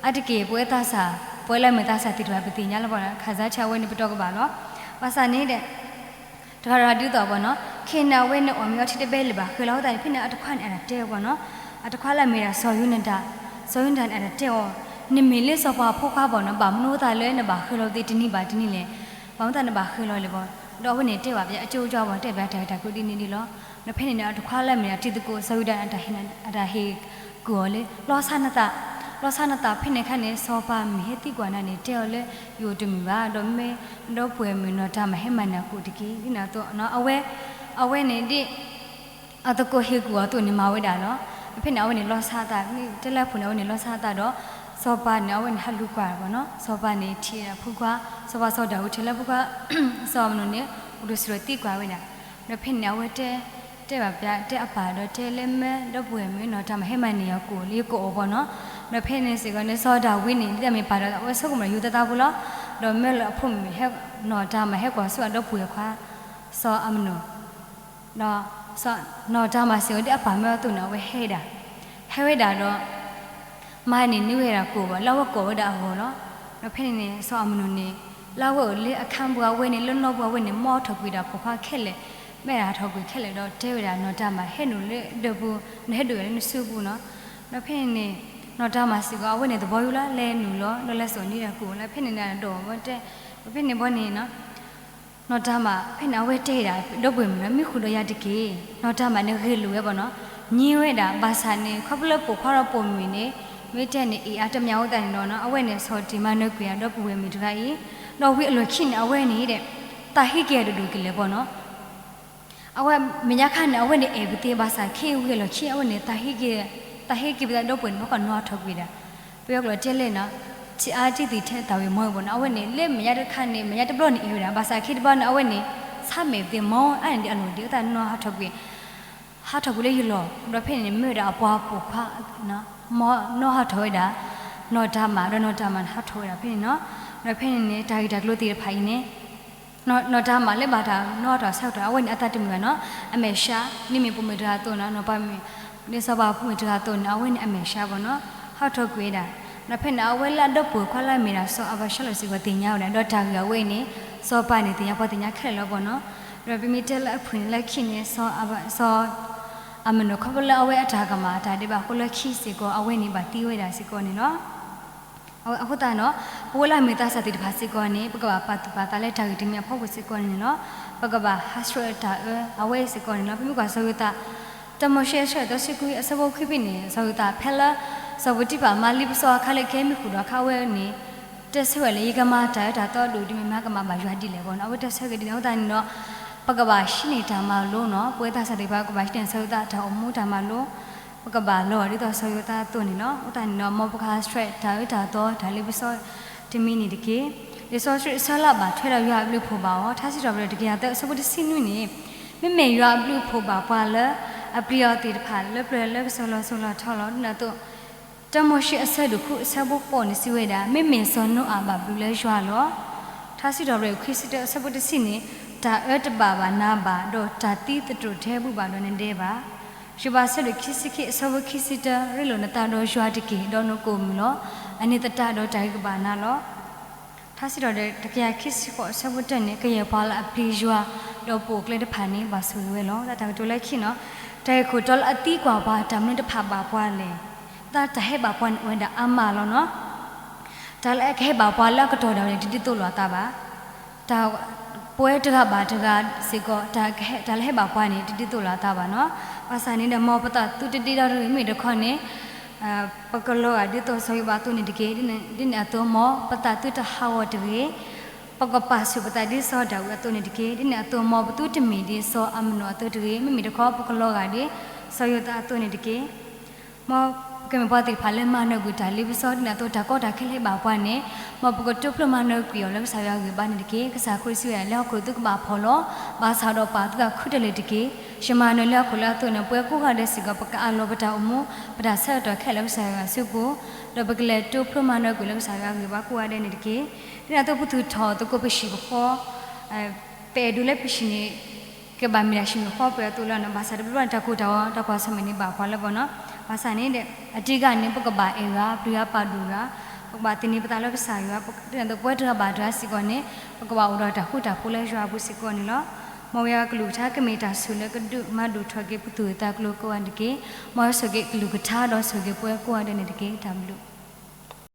အါတက့ၢ်ပဝဲသးစၢ် ပဝဲလၢအမ့ၢ်သးစၢ်သ့ၣ်တဖၣ်ပသ့ၣ်ညါလီၤဘၣ်နီၤ, ခးစါဆၢအဝဲန့ၣ်ပတီၢ်ကဘၣ်လီၤ. ဘၣ်ဆၣ်န့ၣ်ဒီး တဂၤဒီးဒ်သိးဘၣ်နီၤ, ခဲအံၤန့ၣ် အဝဲန့ၣ်အီၣ်မ့ၤအီထံတဘဲလၢၤဘၣ် ဃဲၤလီၤအဃိသတးန့ၣ် ဖဲန့ၣ်အတခွါန့ၣ်အတၢ်တဲအီၤဘၣ်နီၤ, အတခွါလၢအမ့ၢ်ဒၣ်စီၤယိၤနတၢၣ်, စီၤယိၤနတၢၣ်န့ၣ်အတၢ်တဲအီၤ, နမ့ၢ်လၢစီၤပၤအဖိခွါဘၣ်နီၤ, ဘၣ်မနုၤအဃိသတးလၢနဘၣ်ဃဲၤလီၤသ့တနံၤဘၣ်တနံၤလဲၣ်, ဘၣ်မနုၤအဃိသတးနဘၣ်ဃဲၤလီၤလဲၣ်ဘၣ်. ဒီးအဝဲန့ၣ်တဲဘၣ်ပှၤအကၠိကၠိဘၣ် တဲဘၣ်တၢ်ဂ့ၢ်တၢ်ကျိၤဒ်န့ၣ်ဒ်လီၤ. ဒီးဖဲန့ၣ်န့ၣ် အတခွါလၢအမ့ၢ်ဒၣ်တံၤသကိးစီၤယိၤနတၢၣ်န့ၣ် အတၢ်ဟ့ၣ် အတၢ်ဟ့ၣ်ကုၢ်အီၤလၢ လီၤဆါနသး, လီၤဆါနသးဖဲန့ၣ်အခါန့ၣ် စီၤပၤမ့ၢ်ဟဲသံကွၢ်နၤန့ၣ် တဲအီၤလၢ ယအိၣ်တမုာ်ဘၣ်, ဒီးမ့ၢ်ဒီပုၢ်ဝဲၢ်မုၣ်နီၢ်တၤမၢ်ဟဲမၤန့ၢ်အကိၣ်တက့ၢ်. ဒ်န့ၣ်အသိး အဝဲ အဝဲန့ၣ်ဒ် အသကိးဟ့ၣ်ကူၣ်အီၤအသိးန့ၣ် မၤဝဲဒၣ်လီၤ. ဖဲန့ၣ် အဝဲန့ၣ်လီၤဆါအသး, တဲလၢအဖိန့ၣ် အဝဲန့ၣ်လီၤဆါအသးဒီး စီၤပၤန့ၣ် အဝဲန့ၣ်ဟးလူၤကွၢ်ဘၣ်နီၤ. စီၤပၤန့ၣ်ထံၣ်ဝဲဒၣ်ဖိခွါ, စီၤပၤစီၤဒၤဝံးထံၣ်လၢဖိခွါ စီၤအၤမနိၣ်န့ၣ် အိၣ်တ့ၢ်ဆူၣ်ဒီးသံကွၢ်ဝဲဒၣ်. ဒီးဖဲန့ၣ် အဝဲတဲ, တဲဘၣ်ပှၤတဲအပၢ်ဒီးတဲလၢမ့ၢ်ဒီပုၢ်ဝဲၢ်မုၣ်နီၢ်တၤမၢ်ဟဲမၤန့ၢ်ယၤကိၣ်လၢယကိးအီၤဘၣ်နီၤ. ဒီးဖဲန့ၣ်စ့ၢ်ကီးန့ၣ် စီၤဒၤဝံးန့ၣ် ဒ်အမ့ၢ်ပၢ်ဒီး အဝဲဆိကမိၣ်ဒီးယိၤသးသးဖိလီၤ. ဒီးမ့ၢ်လၢအဖိမုၣ် နီၢ်တၤမၢ်ဟဲကွၢ်ဆူအဒီပုၢ်ဝဲၢ်ခွါ စီၤအၤမနိၣ် ဒီး နီၢ်တၤမၢ်စ့ၢ်ကီးဒ်အပၢ်မၢအသိးန့ၣ် အဝဲဟဲဝဲဒၣ်, ဟဲဝဲဒၣ်ဒီး မၤန့ၢ်န့ၢ်ဝဲဒၣ်ကိၣ်ဘၣ် လၢအဝဲကိးဝဲဒၣ်အဂီၢ်လီၤ. ဒီးဖဲန့ၣ်န့ၣ် စီၤအၤမနိၣ်န့ၣ် လၢအဝဲအိၣ်လၢအခါပူၤအဝဲန့ၣ် လၢနီၢ်ပူၤအဝဲန့ၣ် မ်အထီၣ်ကွံာ်ဒၣ်ပိာ်ခွါခဲလၢာ်, မ့ၢ်ဒၣ်ဟးထီၣ်ကွံာ်ခဲလၢာ်ဒီးတဲဝဲဒၣ် နီၢ်တၤမၢ်ဟဲနုာ်လၢဒၢးပူၤ, နဟဲဒိၣ်ဝဲလၢနစုပူၤနီၤ. ဒီးဖဲန့ၣ်န့ၣ် နီၢ်တၤမၢ်စ့ၢ်ကီး အဝဲန့ၣ်သဘီယူၤလီၤ လဲၤနုာ်လီၤ ဒီးလဲၤစိာ်န့ၢ်ဒၣ်ကိၣ်လီၤ. ဖဲန့ၣ်န့ၣ်ဒီး ဖဲန့ၣ်ဘီန့ၣ် နီၢ်တၤမၢ် ဖဲန့ၣ် အဝဲတဲဒၣ် ဒီပုၢ်ဝဲၢ်မုၣ်နီၤ မံဃုာ်ဒီးယၤတက့ၢ်. နီၢ်တၤမၢ်န့ၣ်ဂ့ၤလိာ်ဝဲဘၣ်နီၤ, ညံဝဲဒၣ် ဘၣ်ဆၣ်န့ၣ် ခီဖျိလၢပိာ်ခွါဒီးပိာ်မုၣ်န့ၣ် မ့ၢ်တဲန့ၣ် အ့ၣ်အါတမၢ်အဃိသတးန့ၣ်ဒီး အဝဲန့ၣ်ဆီၣ်တံၢ်မၤနၢၤကွံာ်အဒီပုၢ်ဝဲၢ်မုၣ်တဂၤအံၤ, ဒီးဝံၤအလီၢ်ခံန့ၣ် အဝဲန့ၣ်ဒီး သးဟ့က့ၤအဒိၣ်ဒိၣ်ကလဲာ်ဘၣ်နီၤ. အဝဲမဲာ်ညါခါန့ၣ် အဝဲန့ၣ်အဲၣ်ပသ့ ဘၣ်ဆၣ်ခဲအံၤဝံၤအလီၢ်ခံ အဝဲန့ၣ် သးဟ့က့ၤပသးဒီပုၢ်ဝဲၢ်န့ၣ် ဘၣ်ကီးနီၢ်ထီၣ်ကွံာ်ဒၣ်, ပယီၤကျိာ်တဲလဲၣ်နီၤ, ထံအါတံၢ်သံထဲသးဝံၣ်မီဘၣ်နီၤ. အဝဲန့ၣ် လၢမဲာ်ညါတခါန့ၣ် မဲာ်ညါတဘျီန့ၣ်အဲၣ်ဝဲဒၣ် ဘၣ်ဆၣ်ခံတဘျီန့ၣ် အဝဲန့ၣ် ဆါမဲာ်ပသ့မီ အါန့ၣ်ဒ်အလီၢ်ဒ်အသးနီၢ်ဟးထီၣ်ကွံာ် ဟးထီၣ်ကွံာ်လၢယလီၢ်, ဒီးဖဲန့ၣ်န့ၣ် မ့ၢ်ဝဲဒၣ်အပှၤပိာ်ခွါ နီၢ်ဟးထီၣ်ဝဲဒၣ် နီၢ်တၤမၢ် ဒီးနီၢ်တၤမၢ်န့ၣ်ဟးထီၣ်ဝဲဒၣ်ဖဲန့ၣ်နီၤ. ဒီးဖဲန့ၣ်န့ၣ် တၢ်ဂ့ၢ်တၢ်ကျိၤသ့ၣ်တဖၣ်အံၤန့ၣ် နီၢ်တၤမၢ်လၢဘၣ်တၢ်နီၢ်ဟးထီၣ်ဆၢကတီၢ် အဝဲန့ၣ်အသးတမုာ်ဘၣ်နီၤ, အမဲာ်ဆှး, မ့မ့ၢ်ပိာ်မုၣ်တဂၤအသိးနီၤ, နီၢ်ပၤမုၣ် ဒ်စီၤပၤဖိမုၣ်တဂၤအသိးန့ၣ် အဝဲန့ၣ်အမဲာ်ဆှးဘၣ်နီၤ, ဟးထီၣ်ကွံာ်ဝဲဒၣ်. ဒီးဖဲန့ၣ် အဝဲလၢအဒီပုၢ်ဝဲၢ်ခွါလၢအမ့ၢ်ဒၣ်စီၤအၤဘၡါလိၣ်စ့ၢ်ကီးသ့ၣ်ညါဝဲဒၣ်, ဒီးတၢ်ဂ့ၢ်အဝဲအံၤန့ၣ် စီၤပၤန့ၣ်သ့ၣ်ညါ ပှၤသ့ၣ်ညါခဲလၢာ်လီၤဘၣ်နီၤ. ဒီးပမ့ၢ်တဲလၢအဖုၣ်န့ၣ်လၢခံန့ၣ် စီၤ စီၤအၤမနိၣ် ခီဖျိလၢအဝဲအတၢ်ကမၣ်အတၢ်ဒဲးဘးအဃိလၢခံစ့ၢ်ကီး အဝဲန့ၣ်ဘၣ်သံဝဲဒၣ်စ့ၢ်ကီးန့ၣ်လီၤ. အဃိသတးနီၤ ပဝဲလၢအမ့ၢ်သးစၢ်သ့ၣ်တဖၣ်စ့ၢ်ကီးန့ၣ် ပကဘၣ်ပာ်သူၣ်ပာ်သးလၢတၢ်ဂ့ၢ်တမံၤအဖီခိၣ်စ့ၢ်ကီးန့ၣ်လီၤ. ပကဘၣ်ဟးဆှဲးတၢ်အၢအဝဲစ့ၢ်ကီးန့ၣ်လီၤ. ပမ့ၢ်ကွၢ်စီၤယိၤသး တၢမိၤၡ့အဆၢဒိၣ်သၢဆံခွံ အဆၢဖိခွံဖဲန့ၣ် စီၤယိၤသးဖဲလၢ စီၤပီတံဖၤမၤလံပစီအခါလၢကဟဲမံဃုာ်ဒီးအခါဝဲန့ၣ် တဲဆၢဝဲလၢ ယကမၤတၢ်အၢတၢ်သီဒိၣ်ဒ်မ့ၢ်မး ကမၤဘၣ်ယွၤဒ်လဲၣ်ဘၣ်နီၤ. အဝဲတဲဆၢက့ၤဒ်န့ၣ် အဃိသတးန့ၣ်ဒီး ပကဘၣ်ဟံးန့ၢ်တၢ်မၤလိနီၤ. ပဝဲသးစၢ်သ့ၣ်တဖၣ် ပကဘၣ်ဟံးန့ၢ်စီၤယိၤသးအတၢ်အိၣ်မူတၢ်မၤလိ ပကဘၣ်လီၤဂာ်ဒ်သိးစီၤယိၤသးအသိးန့ၣ်လီၤ. အဃိသတးန့ၣ်ဒီး မ်ပကဟးဆှဲးတၢ်အၢတၢ်သီတၢ်လံပစီတမံၤန့ၣ်တက့ၢ်. လံာ်စီဆှံအဆၢလၢအဘၣ်ထွဲဒီးယွၤအဘျုးအဖှိၣ်ဘၣ်အီၤ ထါစံးထီၣ်ပတြၢၤတကယၤသၢအဆၢဖိတဆံနွံန့ၣ် မ့မ့ၢ်ယွၤအဘျုးအဖှိၣ်ဘၣ်ပှၤလၢ အပျံၤအီၤသ့ၣ်တဖၣ်လၢပျၢၤလၢကစၢၤလီၤစိၤလီၤထီလီၤ. ဒ်န့ၣ်အသိး တၢမိၤၡ့အဆၢဒိၣ်ဃုအဆၢဖိဃိးန့ၣ် စံးဝဲဒၣ် မ့မ့ၢ်စီၤနိအၤဘၣ်ဘျုးလၢယွၤလီၤ. ထါစံးထီၣ်ပတြၢၤခွံဆံတၢအဆၢဖိတဆံန့ၣ် တၢ်အၢတဘၣ်ဘၣ်နၤဘၣ် ဒီးတၢ်သံသတြိာ်ထဲဘူၣ်ဘၣ်ဒီးနဒဲဘၣ်. ယိၤဘးအဆၢဒိၣ်ခံဆံခံအဆၢဖိခံဆံတၢ ရ့လိာ်နသးဒီးယွၤတက့ၢ် ဒီးနကအိၣ်မုာ်လီၤ. အန့ၣ်သတးဒီးတၢ်ဂ့ၤကဘၣ်နၤလီၤ. ထါစံးထီၣ်ပတြၢၤတကယၤခံဆံဃိးအဆၢဖိတၢန့ၣ် ကယဲၢ်ပှၤလၢအပျံၤယွၤ ဒီးပိာ်အကျဲတဖၣ်န့ၣ် ဘၣ်ဆိၣ်ဂ့ၤဝဲလီၤ. တၢ်ကတိၤလၢခံနီၤ တၢ်ဂ့ၢ်ခိၣ်တီလၢအသံကွၢ်ပှၤ တၢ်မနုၤတဖၣ်ဘၣ်ပှၤလဲၣ်. တၢ် တၢ်ဟဲဘၣ်ပှၤန့ၣ်အိၣ်ဝဲဒၣ်အါမးလီၤနီၤ. တၢ်လၢအကဟဲဘၣ်ပှၤလၢအကတီၢ်ဒၣ်ဝဲန့ၣ် တဒ်သိးလိာ်အသးဘၣ်. တၢ် ပဝဲတဂၤဘၣ်တဂၤစ့ၢ်ကီး တၢ်ကဟဲ တၢ်လၢဟဲဘၣ်ပှၤန့ၣ် တဒ်သိးလိာ်အသးဘၣ်နီၤ. ဘၣ်ဆၣ်န့ၣ်ဒီး မ်ပသးသုတဒ့ဒီတဂ့ၤ မ့ၢ်တခီန့ၣ် ပကလီၤဂာ်ဒ်သိးစီၤယိၤဘးအသိးန့ၣ်တက့ၢ်. ဒ်န့ၣ်အသိး မ်ပသးသုတဟးဂီၤတဂ့ၤ. ပကပာ်ဆူၣ်ပသးဒ်စီၤဒၤဝံးအသိးန့ၣ်တက့ၢ်. ဒ်န့ၣ်အသိး မ်ပသုတမ့ၢ်ဒ်စီၤအၤမနိၣ်အသိးတဂ့ၤ. မ့မ့ၢ်တခီ ပကလီၤဂာ်ဒ်စီၤယိၤသးအသိးန့ၣ်တက့ၢ်. မ်ပက မ့ၢ်ပှၤသ့ၣ်တဖၣ်လၢမၤနၢၤကွံာ်တၢ်လ့ပစီ ဒ်န့ၣ်အသိးတၢ်ကီတၢ်ခဲလၢဟ့ၣ်ဘၣ်ပှၤန့ၣ်, မ်ပကတိဖျိမၤနၢၤကွံာ်အီၤလၢကစၢ်ယွၤအဂံၢ်ဘါန့ၣ်တက့ၢ်. ကစၢ်ခရံာ်စံးဝဲဒၣ် လၢဟီၣ်ခိၣ်သုကဘၣ်ဖှီၣ်လီၤ, ဘၣ်ဆၣ်ဒီးပာ်သုသးခုတလၢာ်တက့ၢ်. ယမၤနၢၤလၢဟီၣ်ခိၣ်လၢအသိးန့ၣ် ပဝဲကိးဂၤဒဲးစ့ၢ်ကီး ပကအးလီၤပတၢ်အိၣ်မူ, ပတၢ်ဆၢကတီၢ်ခဲလၢာ်လၢကစၢ်ယွၤအစုပူၤ, ဒီးပကလဲၤတိဖျိမၤနၢၤကွံာ်လၢကစၢ်ယွၤအဂံၢ်ဘါကိးဂၤဒဲးန့ၣ်တက့ၢ်. ဒ်န့ၣ်အသိးပသူၣ်ထီၣ်သကိးပဟံၣ်ပဃီ ပအဲၣ်ဒိးလၢပဟံၣ်န့ၣ် ကဘၣ်မ့ၢ်ဒၣ်ဟံၣ်မုၢ်ဃီပၢၤအသိးလီၤန့ၣ်, ဘၣ်ဆၣ်တဘျီဘျီန့ၣ် တၢ်ကိၢ်တၢ်ဂီၤ တၢ်ကွၢ်ဆၢၣ်မဲာ်န့ၣ်ဘၣ်ပှၤလၢပှဲၤနီၤ. ဘၣ်ဆၣ်န့ၣ် အတံဂၤန့ၣ် ပကဘၣ်အဲၣ်ယွၤ ပျံၤယွၤပာ်ဒိၣ်ယွၤ, ပကဘၣ်သန့ၤပသးလၢကစၢ်ယွၤ, ဒ်န့ၣ်အသိးပဝဲတဂၤဘၣ်တဂၤစ့ၢ်ကီးန့ၣ် ပကဘၣ်အိၣ်ဒီးတၢ်ဃူတၢ်ဖိးလၢယွၤအပူၤစ့ၢ်ကီးန့ၣ်လီၤ. မ်ယွၤကလုၢ်ကထါကမ့ၢ်တၢ်ဆိၣ်လၢကဒုးမၤဒိၣ်ထီၣ်က့ၤပသူၣ်ဂ့ၢ်သးကျိၤကိးဂၤန့ၣ်တက့ၢ်. မ်ဆိၣ်ဂ့ၤကလုၢ်ကထါဒီးဆိၣ်ဂ့ၤပဝဲကိးဂၤဒဲးန့ၣ်တက့ၢ်. တၢ်ဘျုး